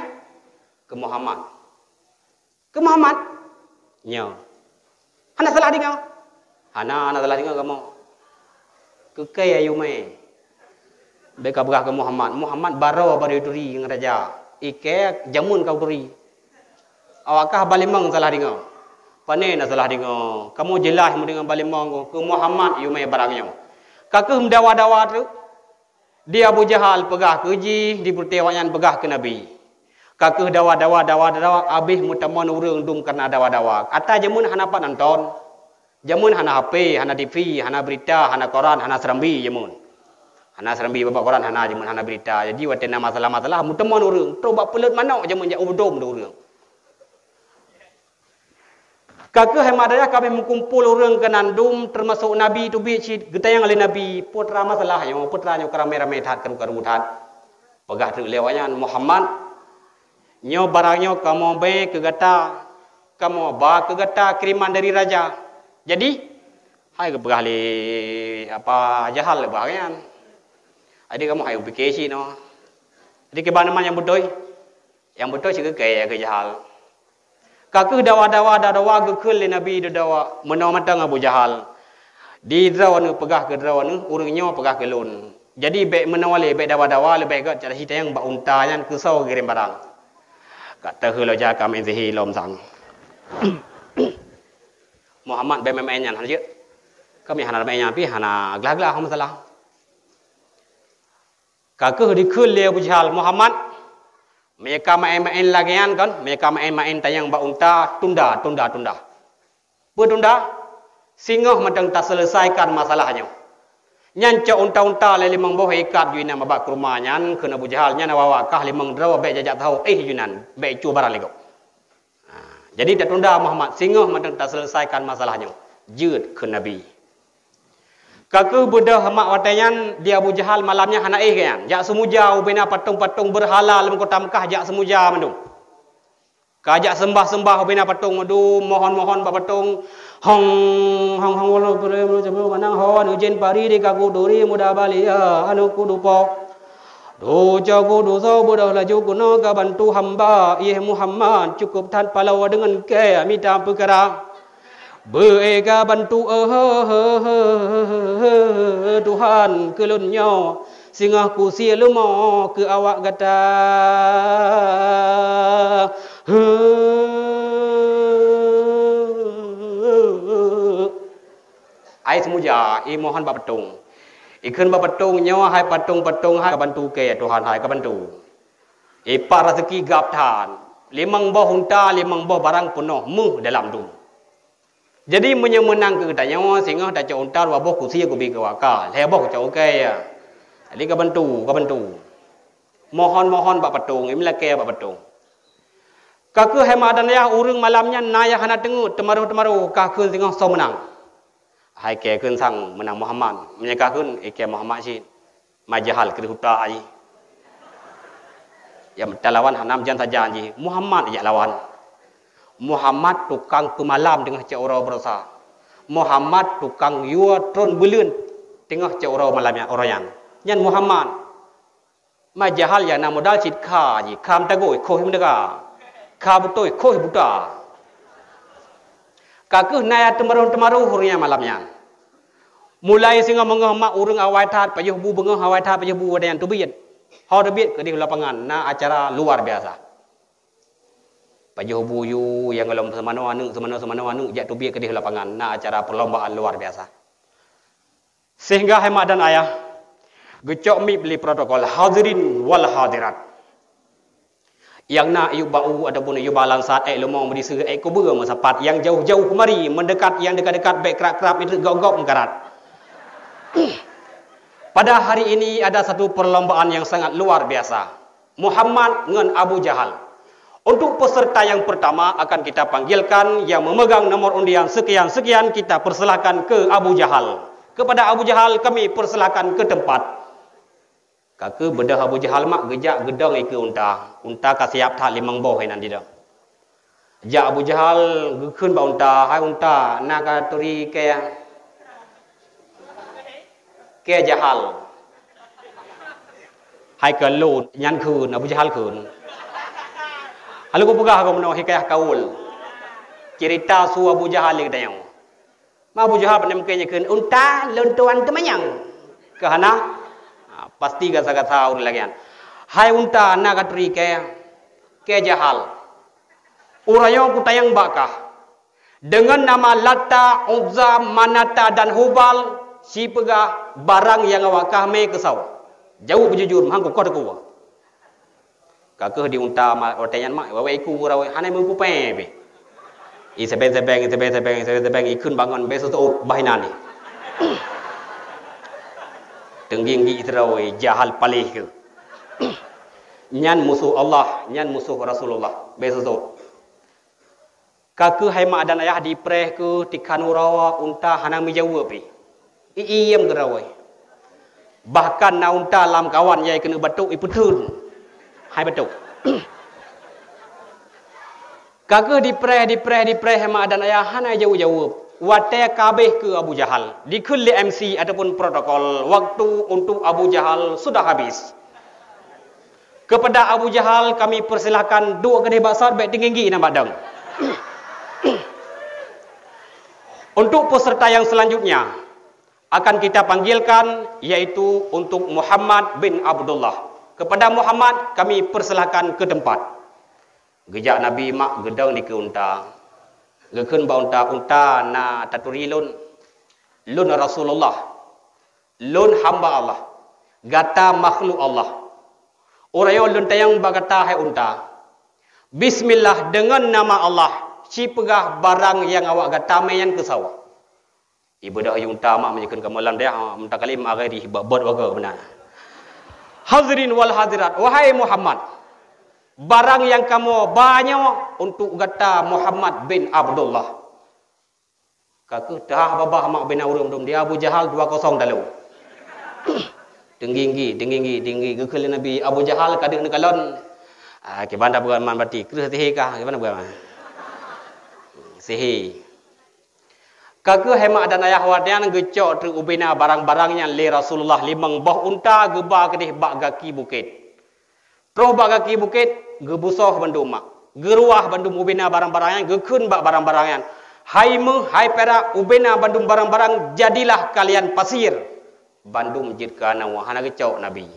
"Keu Muhammad." "Keu Muhammad?" "Nyoe." "Hana salah deungoe?" "Hana, hana salah deungoe kamoe." "Keu kèe yue mé?" "Bék ka peugah keu Muhammad. Muhammad baroe baru turi ngon raja. Ikèe jameun ka turi." "Awak kah ba limong salah deungoe." "Panai na salah deungoe. Kamoe jeulaih meudeungoe ba limong, keu Muhammad yue mé barang nyoe." Ka kheueh meudawa-dawa treuk. Di Abu Jahal peugah keu jih, di peureute awak nyan peugah keu Nabi. Ka kheueh dawa-dawa, dawa-dawa, abéh meuteumon ureuëng dum kareuna dawa-dawa. Ata jameun hana pat nonton. Jameun hana H P, hana T V, hana beurita, hana koran, hana seurambi jameun. Hana seurambi bak koran, hana jameun, hana beurita. Jadi watée na masalah-masalah, meuteumon ureuëng, trok bak peuleut manok jameun jak u beudom dum ureuëng. Ka kheueh hai mak dan ayah, ka abéh meukumpol ureuëng keunan dum, teumasok Nabi teubiet cit, geutanyong lé Nabi, "Peue teuma masalah nyoe, peue teuma nyoe keuramé-ramé that, karu-karu that?" Peugah treuk lé awak nyan, "Muhammad, nyoe barang nyoe kamoe bée keu gata, kamoe ba keu gata kiriman dari raja." Jadi, hai geupeugah lé apa Jahal lé barang nyan. Jadi kamoe hai pike cit nyoe. Jadi kiban teuma nyang beutôi? Nyang beutôi cit keu kèe keu Jahal. Ka kheueh dawa-dawa, dawa-dawa geukheun lé Nabi dudoe meunoe mantong Abu Jahal. Di droeneuh peugah keu droeneuh, ureuëng nyoe peugah keu lôn. Jadi bék meunoe lé, bék dawa-dawa, leubeh gét cit tanyong bak unta nyan keu soe geurém barang. Ka teuheulo jak ka meuén sihé lom sang. Muhammad bék meuén nyan hana jeuet. Kami hana meuén nyan pih hana glah-glah masalah. Ka kheueh dikheun lé Abu Jahal, "Muhammad, meunyoe ka maén-maén lagée nyan kon, meunyoe ka maén-maén tanyong bak unta, tunda, tunda, tunda." "Peue tunda?" "Singoh mantong taseuleusaikan masalah nyoe." Nyan cok unta-unta lé limong boh ikat ju inan babah keu rumoh nyan kheun Abu Jahal, "Nyan awak-awak kah limong droe bék jak-jak saho, éh ju inan, bék cue barang lé gob." Ha, jadi tatunda Muhammad, singoh mantong taseuleusaikan masalah nyoe. Jeuet kheun Nabi. Ka kheueh beudôh mak watée nyan di Abu Jahal malam nyan hana éh geuh nyan. Jak seumuja ubena patong-patong beurhala lam kota Meukah jak seumuja mandum. Ka jak seumbah-seumbah ubena patong mandum, mohon-mohon bak patong. Hong, hong, hong, wala bere, manang hon, ujen pari di kaku duri muda balia, anu kudu po. Dosa ku dosa beudôh laju keunoe ka bantu hamba, yeh Muhammad, cukup that paloe deungon kée mita peukara. Beu-e ka bantu, eh, Tuhan, keu lôn nyoe, singoh kusie leumo keu awak gata. Ai seumuja, imohon bak patong. Ikheun bak patong, nyoe hai patong-patong hai ka bantu kée, Tuhan hai ka bantu. Ipak raseuki gab that. Limong boh unta, limong boh barang peunoh méuh dalam dum. Jadi meunyoe meunang keu geutanyoe, singoh tacok unta dua boh kusie kubi keu waka, lhée boh kucok ukée. Jadi ka bantu, ka bantu. Mohon-mohon bak patong, imeulakée bak patong. Ka kheueh hai mak dan ayah, ureuëng malam nyan na nyang hana teungeut, teumaroh-teumaroh, ka kheun singoh soe meunang. Hai kée kheun sang meunang Muhammad, meunyoe ka kheun ikée Muhammad cit. Ma Jahal keudeh utak jih. Nyang talawan hana meujan sajan jih, Muhammad jak lawan. Muhammad tukang peumalam teungoh cok uroe beurosa. Muhammad tukang yue tron buleuen teungoh cok uroe malam nyan, uroe nyan. Nyan Muhammad. Ma Jahal nyang na modal cit kha jih, kha meutagôi, khoh meudega. Kha beutôi, khoh buta. Ka kheueh na nyang teumaroh-teumaroh ureuëng nyan malam nyan. Mulai singoh meungoh mak ureuëng awai that, pajoh bu beungoh awai that, pajoh bu watée nyan teubiet. Ho teubiet keudeh lapangan, na acara luar biasa. Pajoh bu yue nyang gohlom seumanoe aneuëk, seumanoe, seumanoe aneuëk jak teubiet keudeh lapangan, na acara perlombaan luar biasa. Sehingga hai mak dan ayah, geucok mieb lé protokol hadirin wal hadirat. Nyang na yue bak u ataupun yue bak langsat, ék leumo meudiseu, ék kubeue meusapat, nyang jauh-jauh keumari, meudeukat nyang deukat-deukat, bék krab-krab, meuteuk gob-gob meukarat. Pada hari ini ada satu perlombaan yang sangat luar biasa. Muhammad ngon Abu Jahal. Untuk peserta yang pertama akan kita panggilkan yang memegang nomor undian sekian-sekian, kita persilahkan ke Abu Jahal. Kepada Abu Jahal kami persilahkan ke tempat. Ka kheueh beudôh Abu Jahal mak geujak geudong ikeue unta. Unta ka siap that limong boh inan didong. Jak Abu Jahal geukheun bak unta, "Hai unta, na ka turi kée, kée Jahal?" "Hai keu lôn," nyan kheun, Abu Jahal kheun. Hana kupeugah gob meunoe hikayah kaul. Cerita su Abu Jahal lé geutanyoe. Ma Abu Jahal pandai meukeue nyan kheun, "Unta lôn tuan teumanyong." Keu hana? Ha, pasti gasa-gasa ureuëng lagée nyan. "Hai unta, na ka turi kée, kée Jahal?" Uroe nyoe kutanyong bak kah, deungon nama Lata, Uzza, Manata, dan Hubal, sipeugah barang nyang awak kah mé keusoe? Jaweueb beujujur, meuhang kukoh teuku. Ka kheueh di unta ma-, watée nyan mak, wawée iku geurawée, hana meupupée pih. Isebeng-sebeng, isebeng-sebeng, isebeng-sebeng, ikheun bangon, bék seuseuôt, bah inan jih. Teungginggi sidroe, Jahal paléh keu. Nyan musoh Allah, nyan musoh Rasulullah, bék seuseuôt. Ka kheueh hai mak dan ayah dipreh keu tikhan uroe unta hana meujaweueb pih. I-iem geurawée. Bahkan na unta lam kawan nyang keuneuk batuk ipeutheun. Hai batuk. Ka kheueh dipreh, dipreh, dipreh hai mak dan ayah hana jaweueb-jaweueb. Watée ka habéh keu Abu Jahal. Dikheun lé M C ataupun protokol, waktu untuk Abu Jahal sudah habis. Kepada Abu Jahal kami persilahkan duek keudeh bak sot bék teungginggi nyan bak dong. Untuk peserta yang selanjutnya akan kita panggilkan, yaitu untuk Muhammad bin Abdullah. Kepada Muhammad, kami persilakan ke tempat. Geujak Nabi mak geudong dikeue unta. Geukheun bak unta, "Unta, na taturi lôn. Lôn Rasulullah. Lôn hamba Allah. Gata makhluk Allah. Uroe nyoe lôn tanyong bak gata, hai unta. Bismillah, deungon nama Allah, ci peugah barang nyang awak gata mè nyan keu sawa." Ibeudôh yue unta mak meunyoe kheun kamoe lam dayah, mutakallim aghairi, bot-bot wagoe beuna. "Hadirin wal hadirat, wahai Muhammad, barang nyang kamoe ba nyoe untuk gata Muhammad bin Abdullah." Ka kheueh teuhah babah mak ubena ureuëng dum di Abu Jahal dua kosong dalu. Tinggi-tinggi, tinggi-tinggi, tinggi. Geukheun lé Nabi, "Abu Jahal ka deuek neukalon." Ah, kiban dak bukan man bati, kreueh sihe kah, kiban bukan man. Sihe. Ka kheueh hai mak dan ayah, watée nyan geucok treuk ubena barang-barang nyan lé Rasulullah, limong boh unta geuba keudeh bak gaki bukét. Troh bak gaki bukét, geubusoh bandum mak. Geuruwah bandum ubena barang-barang nyan, geukheun bak barang-barang nyan, "Hai méuh, hai pirak, ubena bandum barang-barang, jadilah kalian pasir." Bandum jeuet keu anoe, hana geucok Nabi.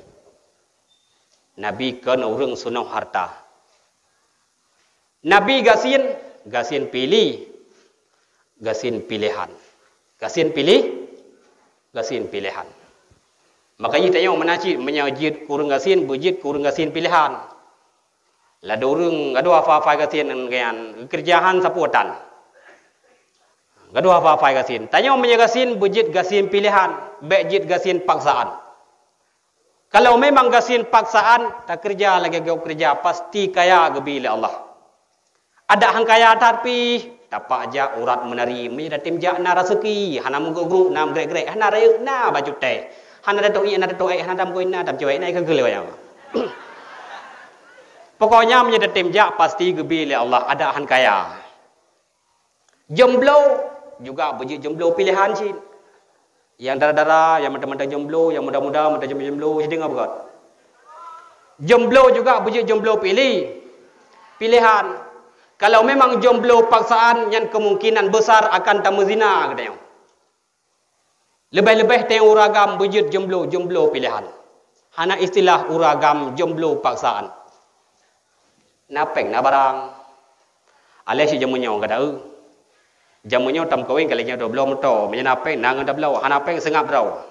Nabi kon ureuëng seunoh harta. Nabi gasien, gasien piléh, gasien piléhan. Gasien piléh, gasien piléhan. Makajih tanyoe meunan cit, meunyoe jeuet keu ureuëng gasien, beujeuet keu ureuëng gasien piléhan. Ladôm ureuëng gadôh hafai-hafai gasien ngon geuh nyan, geukeureuja han sapeue tan. Gadôh hafai-hafai gasien. Tanyoe meunyoe gasien, beujeuet gasien piléhan, bék jeuet gasien paksaan. Kalau memang gasien paksaan, takeureuja lagée gob keureuja, pasti kaya geubi lé Allah. Adak han kaya that pih, tapak jak urat meunari, meunyoe tatem jak na raseuki, hana meugrok-grok, na meugrek-grek, hana rayeuk, na bacut teh. Hana tatoh iék, hana tatoh ék, hana tameukoin, na tameucewek, na ikeu geuleu nyan. Pokoknya meunyoe tatem jak, pasti geubi lé Allah, adak han kaya. Jomblo juga beujeuet jomblo piléhan cit. Nyang dara-dara, nyang mantong-mantong jomblo, nyang muda-muda mantong jomblo, jomblo, sideungoe beugöt. Jomblo juga beujeuet jomblo piléh, piléhan. Kalau memang jomblo paksaan, nyan kemungkinan besar akan tameuzina geutanyoe. Leubeh-leubeh teuh ureuëng agam beujeuet jomblo, jomblo piléhan. Hana istilah ureuëng agam jomblo paksaan. Na péng na barang. Aléh cit jameun nyoe gata eu. Jameun nyoe tameukawen ka lheueh nyoe dua bloe moto, meunyoe na péng na ngon tabloe, hana péng seungab droe.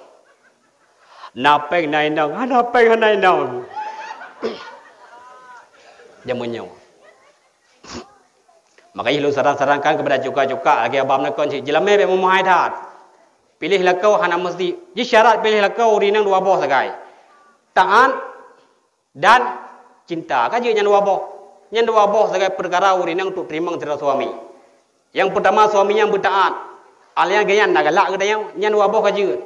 Na péng na inong, hana péng hana inong. Jameun nyoe. Makajih lôn saran-sarankan keupada cuka-cuka lagée abam neukon cit, jeulamé bék meuhai that. Piléh lakoe hana meusti. Jih syarat piléh lakoe ureuëng inong dua boh sagai. Taát dan cinta. Ka jeuet nyan dua boh. Nyan dua boh sagai peukara ureuëng inong untuk teurimong sidroe suami. Nyang peutama suami nyang beutaát. Aléh nyan geuh nyan na galak geutanyoe, nyan dua boh ka jeuet.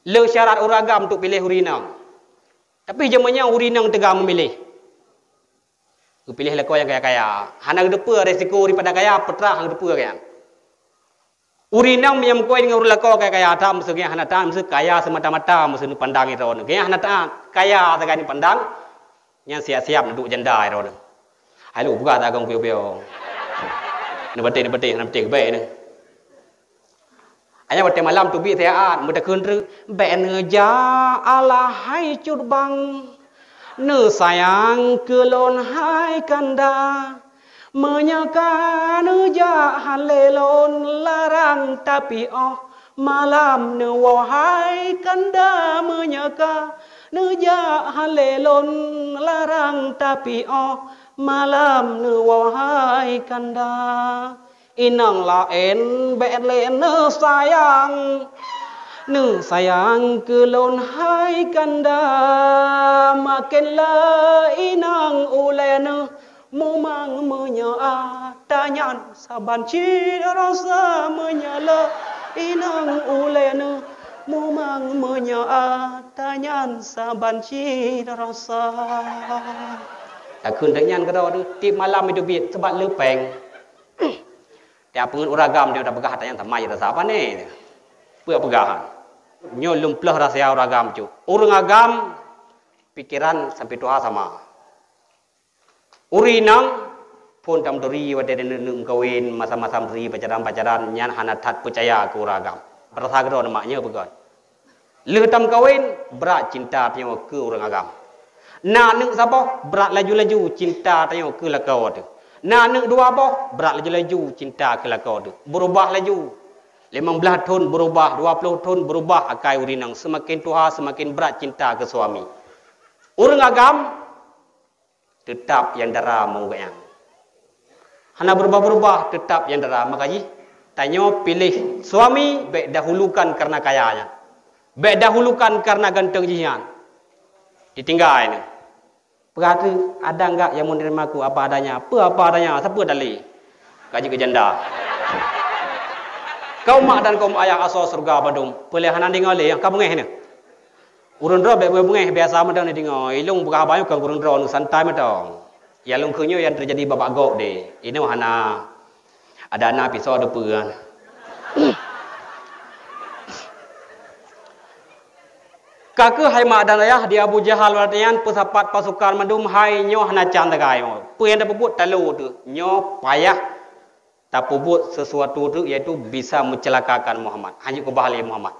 Le syarat ureuëng agam untuk piléh ureuëng inong. Tapi jameun nyoe ureuëng inong teuga meumiléh. Geupiléh lakoe nyang kaya-kaya. Hana geuteupeue resiko daripada kaya, peutrah hana geuteupeue geuh nyan. Ureuëng inong meunyoe meukawen deungon ureuëng lakoe kaya-kaya that, meuseu geuh nyan hana taát, meuseu kaya seumata-mata, meuseu neupandang droeneuh. Geuh nyan hana taát, kaya sagai neupandang, nyan siap-siap neuduek janda droeneuh. Hai lôn peugah that agong piôh-piôh. Neubatéh, neubatéh, hana batéh, geubaih neuh. Nyan watée malam teubiet siat, meutakheun treuk, "Bék neujak alah hai cut bang, neusayang keu lôn hai kanda. Meunyoe ka neujak han lé lôn larang, tapi óh malam neuwoe hai kanda. Meunyoe ka neujak han lé lôn larang, tapi óh malam neuwoe hai kanda." Inong laén bék lé neusayang, neusayang keu lôn hai kanda. Maken lé inong ulée neuh mumang meunyoe ata nyan saban cit rasa. Meunyoe lé inong ulée neuh mumang meunyoe ata nyan saban cit rasa. Takheun teuk nyan keudroe teuh, tieb malam itu biet sebat leupeng. Tiap peungeut ureuëng agam dia tapeugah ata nyan sama je rasa apa ni? Peue peugah? Nyoe lôn pleuh rahsia ureuëng agam cuk. Ureuëng agam pikeran sampai tuha sama. Ureuëng inong Phon tameuteuri watée neuk-neuk meukawen, masa-masa meuturi pacaran-pacaran, nyan hana that peucaya keu ureuëng agam. Peurasa keudroe mak nyoe peugah. Lheueh tameukawen, brat cinta tanyoe keu ureuëng agam. Na neuk saboh, brat laju-laju cinta tanyoe keu lakoe teuh. Na neuk dua boh, brat laju-laju cinta keu lakoe teuh. Beurubah laju. Limong blaih thon beurubah, dua ploh thon beurubah akai ureuëng inong, seumaken tuha seumaken brat cinta keu suami. Ureuëng agam, teutab nyang dara meugeuang. Hana beurubah-beurubah, teutab nyang dara. Maka jih, tanyoe piléh suami bék dahulukan kareuna kaya nyan. Bék dahulukan kareuna ganteng jih nyan. Ditinggai nyoe. Peugah teuh, ada enggak yang mau nerima aku apa adanya? Peue apa adanya? Sapeue dalé? Ka jeuet keu janda. Kaum mak dan kaum ayah asoe syeuruga bandum. Peue lé hana deungoe lé, ka beungéh nyoe. Ureuëng droe bék beungéh, biasa mantong neudeungoe. Ilong peugah haba nyoe kon ureuëng droe, santai mantong. Nyang lôn kheun nyoe nyang teujadi bak-bak gob deh. Inoe hana ada na pisoe deupeue. Ka kheueh hai mak dan ayah di Abu Jahal watée nyan peusapat pasukan mandum hai nyoe hana can sagai. Peue nyang tapeubuet talo teuh. Nyoe payah tapeubuet sesuatu teuh, yaitu bisa meuceulakakan Muhammad. Hana jeuet keubah lé Muhammad.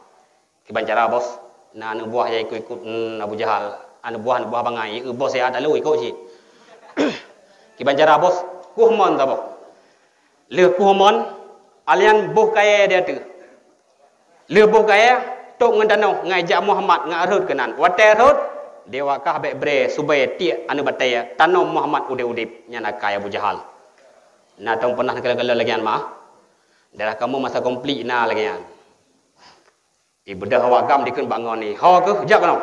Kiban cara bos, na aneuk buah nyang ikot-ikot, hmm, Abu Jahal. Aneuk buah, aneuk buah bangai, eh, bos ya, talo ikot cit. Kiban cara bos, kueh mon saboh. Lheueh kueh mon, alian boh kayée di ateueh. Lheueh boh kayée, tôb ngon tanoh, ngai jak Muhammad, ngai rhot keunan. Watée rhot, di awak kah bék brée, subée tiek aneuk batée, tanom Muhammad udeb-udeb, nyan akai Abu Jahal. Na tom peunah neukalon-kalon lagée nyan mah? Daerah kamoe masa konflik na lagée nyan. Ibeudôh awak gam dikheun bak ngon ni, "Ho keuh, jak keunoe."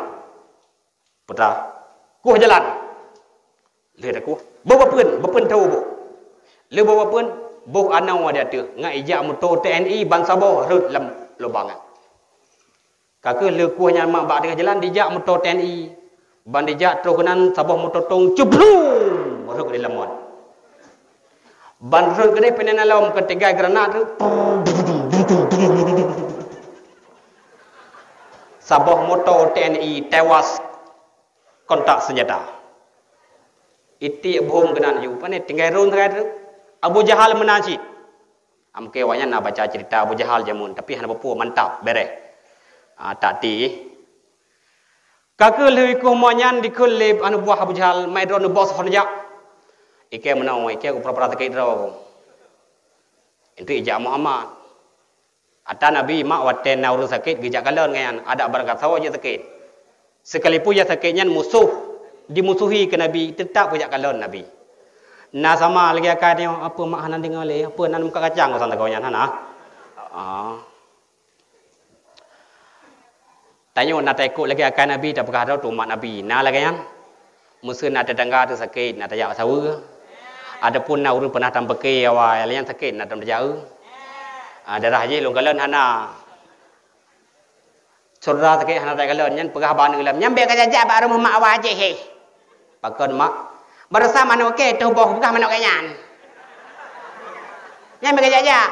Putra, "Kueh jalan." Lheueh takueh, "Boh bapeuen, bapeuen tho boh." Lheueh boh bapeuen, boh anoe di ateueh, ngai ijak moto T N I ban saboh rhot lam lubang nyan. Ka kheueh lheueh kueh nyan mak bak teungoh jalan dijak moto T N I. Ban dijak troh keunan saboh moto tong, cublum, rhot di lamon. Ban rhot keudeh peunan lom keutinggai granat tu. Saboh moto T N I tewas kontak senjata. Itiek bom keunan ju, pane tinggai rhot sagai tu. Abu Jahal meunan cit. Amke awaknyan na baca cerita Abu Jahal jameun, tapi hana peue-peue, mantap, bereh. Ah, taktik. Ka kheueh lheueh kueh mon nyan dikheun lé aneuk buah Abu Jahal, "Mai droeneuh bos hon jak." Ikei meunoe, ikei ku pura-pura sakét droe. Enteuk ijak Muhammad. Ata Nabi mak watée na ureuëng sakét geujak kalon ngon nyan, adak barangkasoe jeuet sakét. Sekalipun nyang sakét nyan musoh, dimusohi keu Nabi, teutap geujak kalon Nabi. Na sama lagée akai nyoe, "Apeue mak hana deungoe lé? Apeue nan muka kacang?" Sang teugong nyan hana. Ah. Tanyoe na taikot lagée akai Nabi, tapeugah droe tu umat Nabi. Na lagée nyan. Meuseu na tetangga teu sakét, na tajak saweue. Ataupun na ureuëng peunah tampeuke awai, lagée nyan sakét, na tajaweue. Ah, darah jih lôn kalon hana. Syedara sakét hana takalon, nyan peugah bak aneuk lom, "Nyan bék kajak-jak bak rumoh mak awai jih hé." Pakon mak? "Barosa manok kée teuh boh, peugah manok kée nyan. Nyan bék kajak-jak."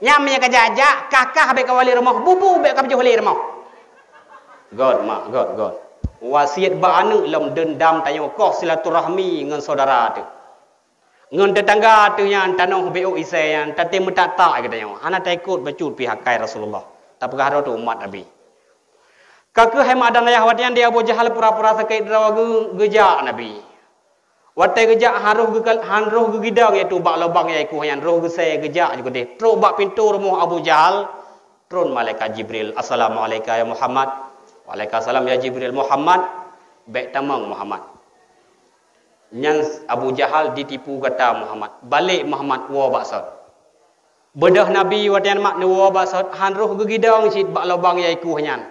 Nyan meunyoe ka jak-jak, kah-kah bék kawali rumoh, bu-bu bék kapajoh lé rumoh. Göt, mak, göt, göt. Wasiet bak aneuk lom deundam tanyoe koh silaturahmi ngon syedara teuh. Ngon tetangga teuh nyan tanoh bék ôk isée nyan, tatem meutak-tak geutanyoe. Hana taikot bacut pih akai Rasulullah. Tapeugah droe teuh umat Nabi. Ka kheueh hai mak dan ayah watée nyan di Abu Jahal pura-pura sakét droe geu-, geujak Nabi. Watée geujak han roh geukal-, han roh geugidong, yaitu bak lubang nyang ikueh nyan roh geusée geujak ju keudeh. Trok bak pintoe rumoh Abu Jahal, tron malaikat Jibril, "Assalamu'alaika ya Muhammad." "Waalaikumsalam ya Jibril." "Muhammad, bék tamong Muhammad. Nyan Abu Jahal ditipu gata Muhammad. Balek Muhammad woe bak sot." Beudôh Nabi watée nyan mak neuwoe bak sot, han roh geugidong cit bak lubang nyang ikueh nyan.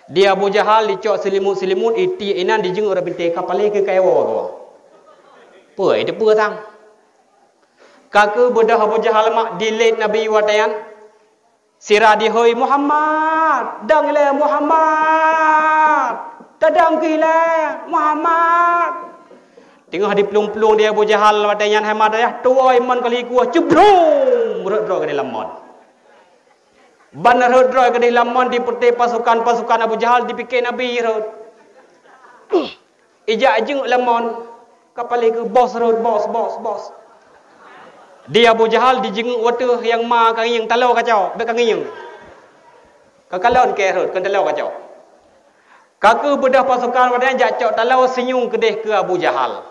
Di Abu Jahal dicok seulimut-seulimut, itiek inan dijeuet rot bintéh, ka paléh keu kayée woe. Peue, iteupeue sang? Ka kheueh beudôh Abu Jahal mak dilét Nabi watée nyan. Sira dihôi, "Muhammad! Dong ilée Muhammad! Tadong keu ilée Muhammad!" Teungoh diplueng-plueng di Abu Jahal watée nyan hai mak dan ayah, tuwoe mon kali kueh, cublum! Rhot droe keudeh lam mon. Ban rhot droe keudeh lam mon dipeuté pasukan-pasukan Abu Jahal, dipike Nabi rhot. Ijak jeuet lam mon. Ka paléh keu bos rhot, bos, bos, bos. Di Abu Jahal dijeungeuek watèe nyang ma ka ngieng taloe kacok, bèk ka ngieng. Ka kalon kèe rhot, keu taloe kacok. Ka keuh beudôh pasukan watèe nyan jak cok taloe, seunyueng keudeh keu Abu Jahal.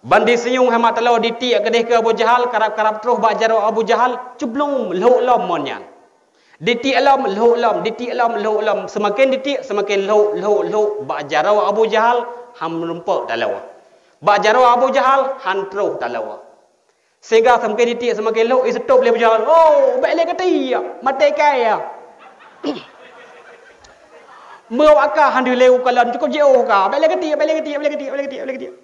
Ban diseunyueng hai mak taloe, ditiek keudeh keu Abu Jahal, karab-karab troh bak jaroe Abu Jahal, cublom, lhok lom mon nyan. Ditiek lom, lhok lom, ditiek lom, lhok lom. Seumaken ditiek, seumaken lhok, lhok, lhok. Bak jaroe Abu Jahal, han meurumpok taloe. Bak jaroe Abu Jahal, han troh taloe. Sehingga seumaken ditiek, seumaken lhok, iseutôb lé Abu Jahal. "Oh, bèk lé katiek, maté kaya. Meu awak ka han deuh lé u kalon, cukôp jiôh ka. Bèk lé katiek, bèk lé katiek, bèk lé katiek, bèk lé katiek, bèk lé katiek."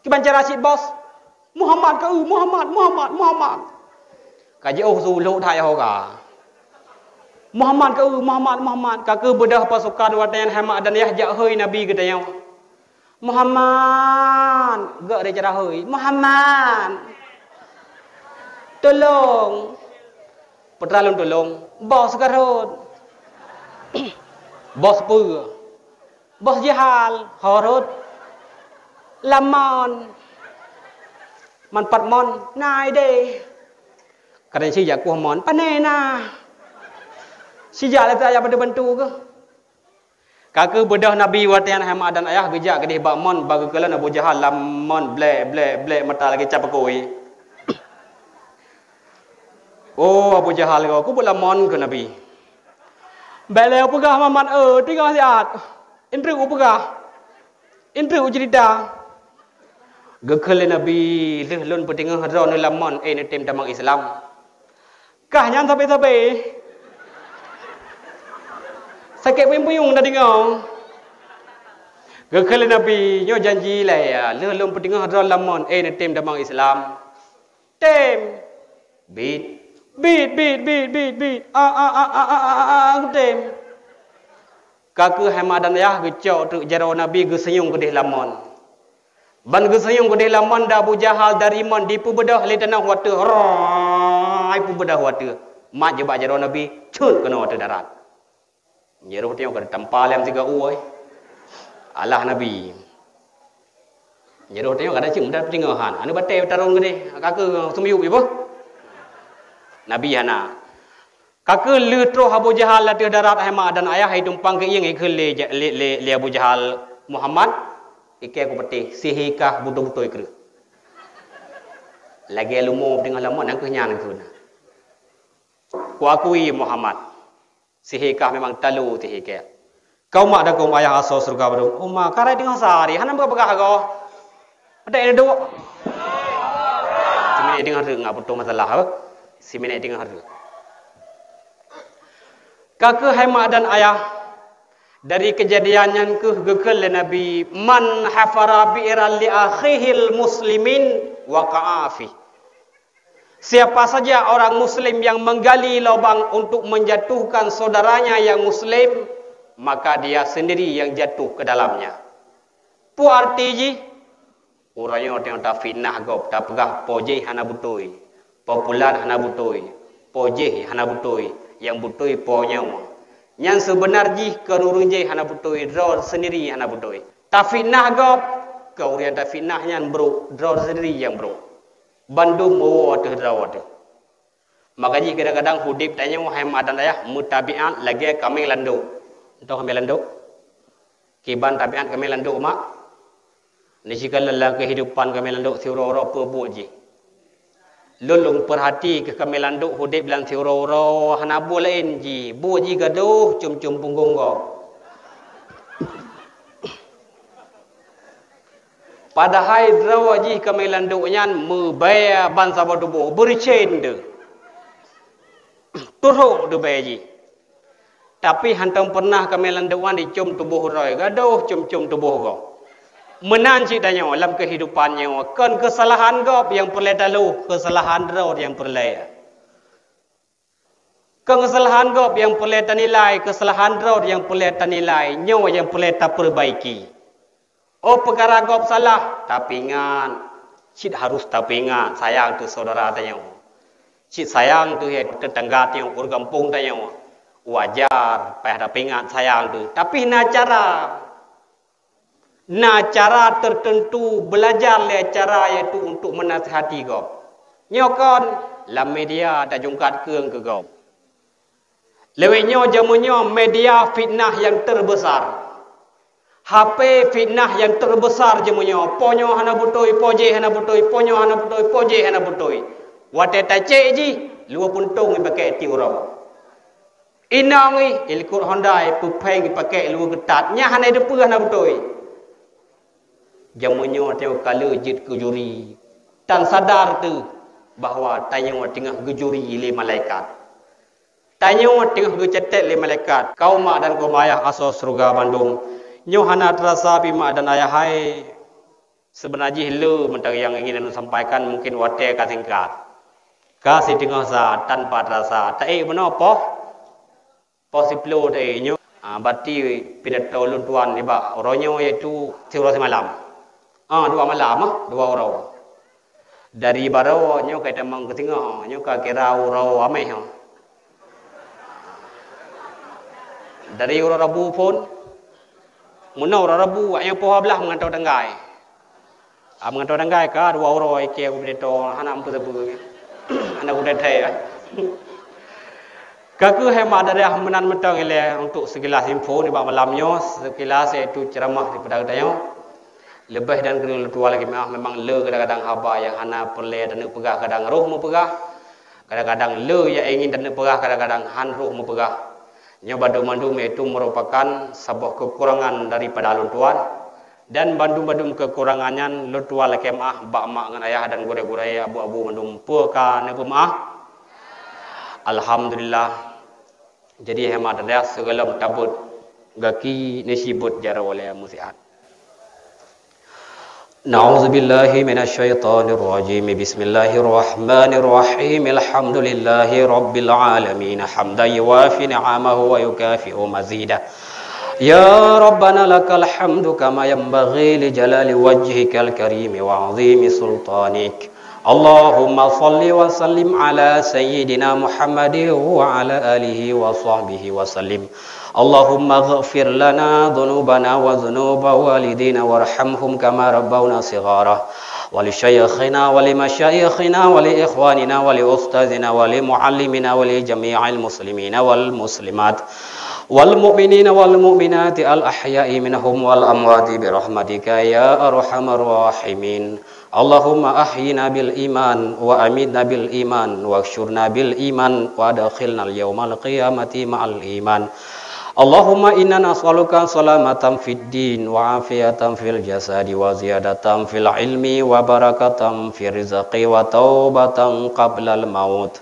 Kiban cara cit bos? "Muhammad ka eu, Muhammad, Muhammad, Muhammad." Ka jiôh su lhok that ho ka. "Muhammad ka eu, Muhammad, Muhammad." Ka keuh beudôh pasukan watèe nyan hai mak dan ayah jak hôi Nabi geutanyoe. "Muhammad," gèt lé cara hôi. "Muhammad, tulông." "Peue teuma lôn tulông?" "Bos ka rhot." "Bos peue?" "Bos Jahal." "Ho rhot?" "Lam mon." "Man pat mon?" "Na idéh." "Kadang si jak kueh mon." "Pané na." "Si jak lé tajak bantu-bantu keuh." Ka keuh beudôh Nabi watèe nyan hai mak dan ayah geujak keudeh bak mon, bak geukalon Abu Jahal lam mon, blek, blek, blek, mata lagèe cap pakôi. "Oh, Abu Jahal, keu peue lam mon?" kheun Nabi. "Bèk lé upeugah, Muhammad, eu, teungoh siat. Intreuk upeugah. Intreuk uceurita." Geukheun lé Nabi, "Lheueh lôn peuteungoh droeneuh lam mon, eh, neutem tamong Islam." Kah nyan sabe-sabe. Sakét puyueng-puyueng tadeungoe. Geukheun lé Nabi, "Nyoe janji lé ya, lheueh lôn peuteungoh droeneuh lam mon, eh, neutem tamong Islam." "Tem." "Bit." "Bit, bit, bit, bit, bit. A, a, a, tem." Ka keuh hai mak dan ayah geucok treuk jaroe Nabi geuseunyueng keudeh lam mon. Ban geuseunyueng keudeh lam mon, di Abu Jahal dari mon dipeubeudôh lé tanoh watèe, rai peubeudôh watèe. Mat jih bak jaroe Nabi, cut keunoe watèe darat. Meunyoe roh tanyoe ka tatampa lé siga ueh. Alah Nabi. Meunyoe roh tanyoe ka tacium, dah teungoh han. Aneuk batèe tarông keudeh, ka keuh seumiyup iboh. Nabi hana. Ka keuh lheueh troh Abu Jahal ateueh darat hai mak dan ayah, hai tumpang keuieng, ikheun lé, lé, lé, lé Abu Jahal, "Muhammad, ikei kupatéh, sihé kah beutôi-beutôi kreueh. Lagèe leumo teungoh lam mon, nyang keuh nyan kheun. Kuakui Muhammad, sihé kah memang talo sihé kah." Ka umat dan kaum ayah asoe syeuruga bandum. Uma, ka rhot teungoh sehari, hana peugah-peugah goe. Ada yang duduk? Siminek teungoh rhot, nggak butuh masalah, apa? Siminek teungoh rhot. Ka keuh hai mak dan ayah, dari keujadian nyan keuh geukheun lé Nabi, "Man hafara bi'ran li akhihil muslimin waqa'a fih." Siapa saja orang muslim yang menggali lubang untuk menjatuhkan saudaranya yang muslim, maka dia sendiri yang jatuh ke dalamnya. Peue arti jih? Uroe nyoe teungoh tafitnah gob, tapeugah po jéh hana beutôi, po pulan hana beutôi, po jéh hana beutôi, nyang beutôi po nyoe. Nyan seubeuna jih kon ureuëng jéh hana beutôi, droe sendiri hana beutôi. Tafitnah gob, kon ureuëng nyang tafitnah nyan brok, droe sendiri nyang brok. Bandum meuwoe ateueh droe teuh. Maka jih kadang-kadang udeb tanyoe hai mak dan ayah meutabiat lagèe kaméng landok. Entah kaméng landok? Kiban tabiat kaméng landok, mak? Nyoe sikalon lam keuhidupan kaméng landok siuroe-uroe peue buet jih. Lôn, lôn peurhati keu kaméng landok udeb lam siuroe-uroe hana buet laén jih. Buet jih gadôh com-com punggong gob. Padahai droe jih kaméng landok nyan meubèe ban saboh tuboh, beureucen teuh. Turhok teuh bèe jih. Tapi hantom peureunah kaméng landok nyan jicom tuboh droe, gadôh com-com tuboh gob. Meunan cit tanyoe lam keuhidupan nyoe, kon keusalahan gob nyang peureulèe taloh, keusalahan droe nyang peureulèe. Kon keusalahan gob nyang peureulèe tanilai, keusalahan droe nyang peureulèe tanilai, nyoe nyang peureulèe tapeubaiki. Oh, peukara gob salah, tapeuingat. Cit harôh tapeuingat, sayang teuh syedara tanyoe. Cit sayang teuh teutangga tanyoe, ureuëng gampông tanyoe. Wajar payah tapeuingat sayang teuh, tapi na cara. Na cara teuteuntu beulajar lé cara, yaitu untuk meunasihati gob. Nyoe kon lam media tajungkat keueng keu gob. Lewat nyoe jameun nyoe media fitnah nyang teubesar. H P fitnah nyang teubesar jameun nyoe. Po nyoe hana beutôi, po jéh hana beutôi, po nyoe hana beutôi, po jéh hana beutôi. Watée tacék jih, luwa puntông jipakée tiep uroe. Inong jih, ilikot Honda, peupéng jipakée luwa geutat. Nyan hana deupeue hana beutôi. Jameun nyoe tanyoe ka le jeuet keu juri, tan sadar teuh bahwa tanyoe teungoh geujuri lé malaikat. Tanyoe teungoh geucatet lé malaikat. Kaum mak dan kaum ayah asoe syeuruga bandum, nyoe hana teurasa pih mak dan ayah hai. Seubeuna jih le mantong nyang ingin lôn sampaikan, mungkin watée ka singkat. Ka siteungoh sa tanpa teurasa. Taék bunoe poh Poh siploh tadi nyoe, ah, bati pidato lôn tuan nibak uroe nyoe, yaitu siuroe simalam. Ah, dua malam, ah, dua uroe. Dari baroe nyoe ka tamong keu singoh, nyoe ka kira uroe Ameh, ah. Dari uroe Rabu phon, meunoe uroe Rabu, awak nyoe poh dua belas meugantoe tanggai. Ah, meugantoe tanggai ka dua uroe ikée kupidato, hana meupeue-peue. Hana kudeungoe, ya. Ka keuh hai mak dan ayah meunan mantong ilée untuk sekilas info nibak malam nyoe, sekilas yaitu ceramah daripada geutanyoe. Leubeh dan keuneuk lôn tuan lagée meuah, memang le kadang-kadang haba nyang hana peureulée taneuk peugah, kadang roh meupeugah, kadang-kadang le nyang ingin taneuk peugah, kadang-kadang han roh meupeugah. Nyoe bandum-bandum yaitu merupakan saboh keukurangan daripada lôn tuan. Dan bandum-bandum keukurangan nyan lôn tuan lakée meuah bak mak ngon ayah dan gurée-gurée, abu-abu mandum peue ka neupeumeuah. Alhamdulillah. Jadi, hai mak dan ayah, sigohlom tabeuet gaki, neusibeuet jaroe lé meusihat. أعوذ بالله من الشيطان الرجيم. بسم الله الرحمن الرحيم. الحمد لله رب العالمين. حمدا يوافي نعمه ويكافئ مزيده. يا ربنا لك الحمد كما ينبغي لجلال وجهك الكريم وعظيم سلطانك. اللهم صل وسلم على سيدنا محمد وعلى آله وصحبه وسلم. اللهم اغفر لنا ذنوبنا وذنوب والدينا وارحمهم كما ربونا صغارا. ولشيخنا ولمشايخنا ولإخواننا ولأستاذنا ولمعلمنا ولجميع المسلمين والمسلمات والمؤمنين والمؤمنات الأحياء منهم والأموات برحمتك يا أرحم الراحمين. اللهم أحينا بالإيمان وأمتنا بالإيمان واحشرنا بالإيمان وأدخلنا يوم القيامة مع الإيمان. اللهم إنا نسألك سلامة في الدين وعافية في الجسد وزيادة في العلم وبركة في الرزق وتوبة قبل الموت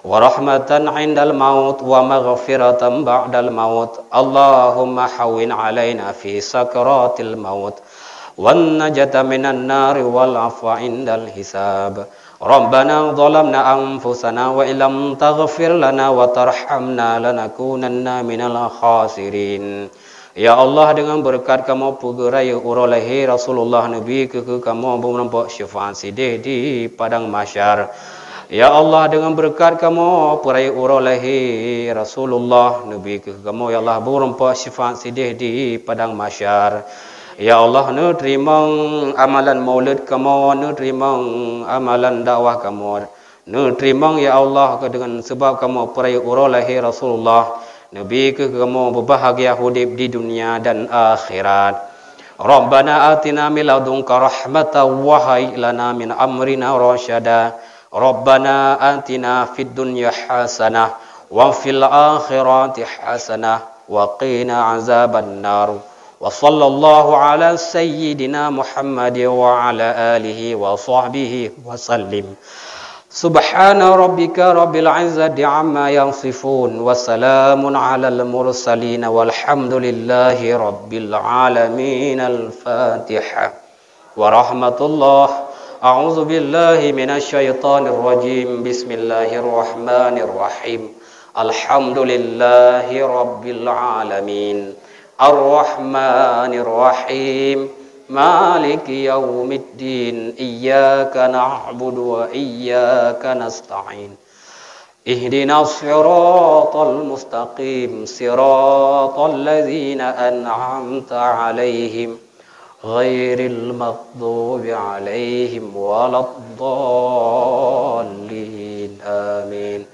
ورحمة عند الموت ومغفرة بعد الموت. اللهم هون علينا في سكرات الموت والنجاة من النار والعفو عند الحساب. ربنا ظلمنا أنفسنا وإن لم تغفر لنا وترحمنا لنكونن من الخاسرين. Ya Allah, deungon beureukat kamoe peurayeuk uroe lahé Rasulullah, neubi keu, keu kamoe beumeurumpok syeufaat sideh di padang mahsyar. Ya Allah, deungon beureukat kamoe peurayeuk uroe lahé Rasulullah, neubi keu kamoe, ya Allah, beumeurumpok syeufaat sideh di padang mahsyar. Ya Allah, neuteurimong amalan maulid kamoe, neuteurimong amalan dakwah kamoe. Neuteurimong, ya Allah, keu deungon sabab kamoe peurayeuk uroe lahé Rasulullah, neubi keu kamoe beubahgia udeb di dunia dan akhirat. Rabbana atina min ladunka rahmatan wa hayyi lana min amrina rasyada. Rabbana atina fid dunya hasanah wa fil akhirati hasanah wa qina azaban nar. Wa sallallahu ala sayyidina Muhammad wa ala alihi wa sahbihi wa sallim. سبحان ربك رب العزة عما يصفون وسلام على المرسلين والحمد لله رب العالمين. الفاتحة. ورحمة الله. أعوذ بالله من الشيطان الرجيم. بسم الله الرحمن الرحيم. الحمد لله رب العالمين. الرحمن الرحيم. مالك يوم الدين. إياك نعبد وإياك نستعين. اهدنا الصراط المستقيم. صراط الذين أنعمت عليهم. ghairil maghdubi alaihim waladdallin. Amin.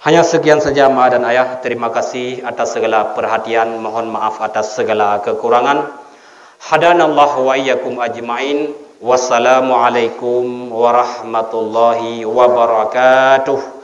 Hanya sekian saja, Ma dan Ayah. Terima kasih atas segala perhatian. Mohon maaf atas segala kekurangan. Hadanallah wa iyyakum ajmain. Wassalamualaikum warahmatullahi wabarakatuh.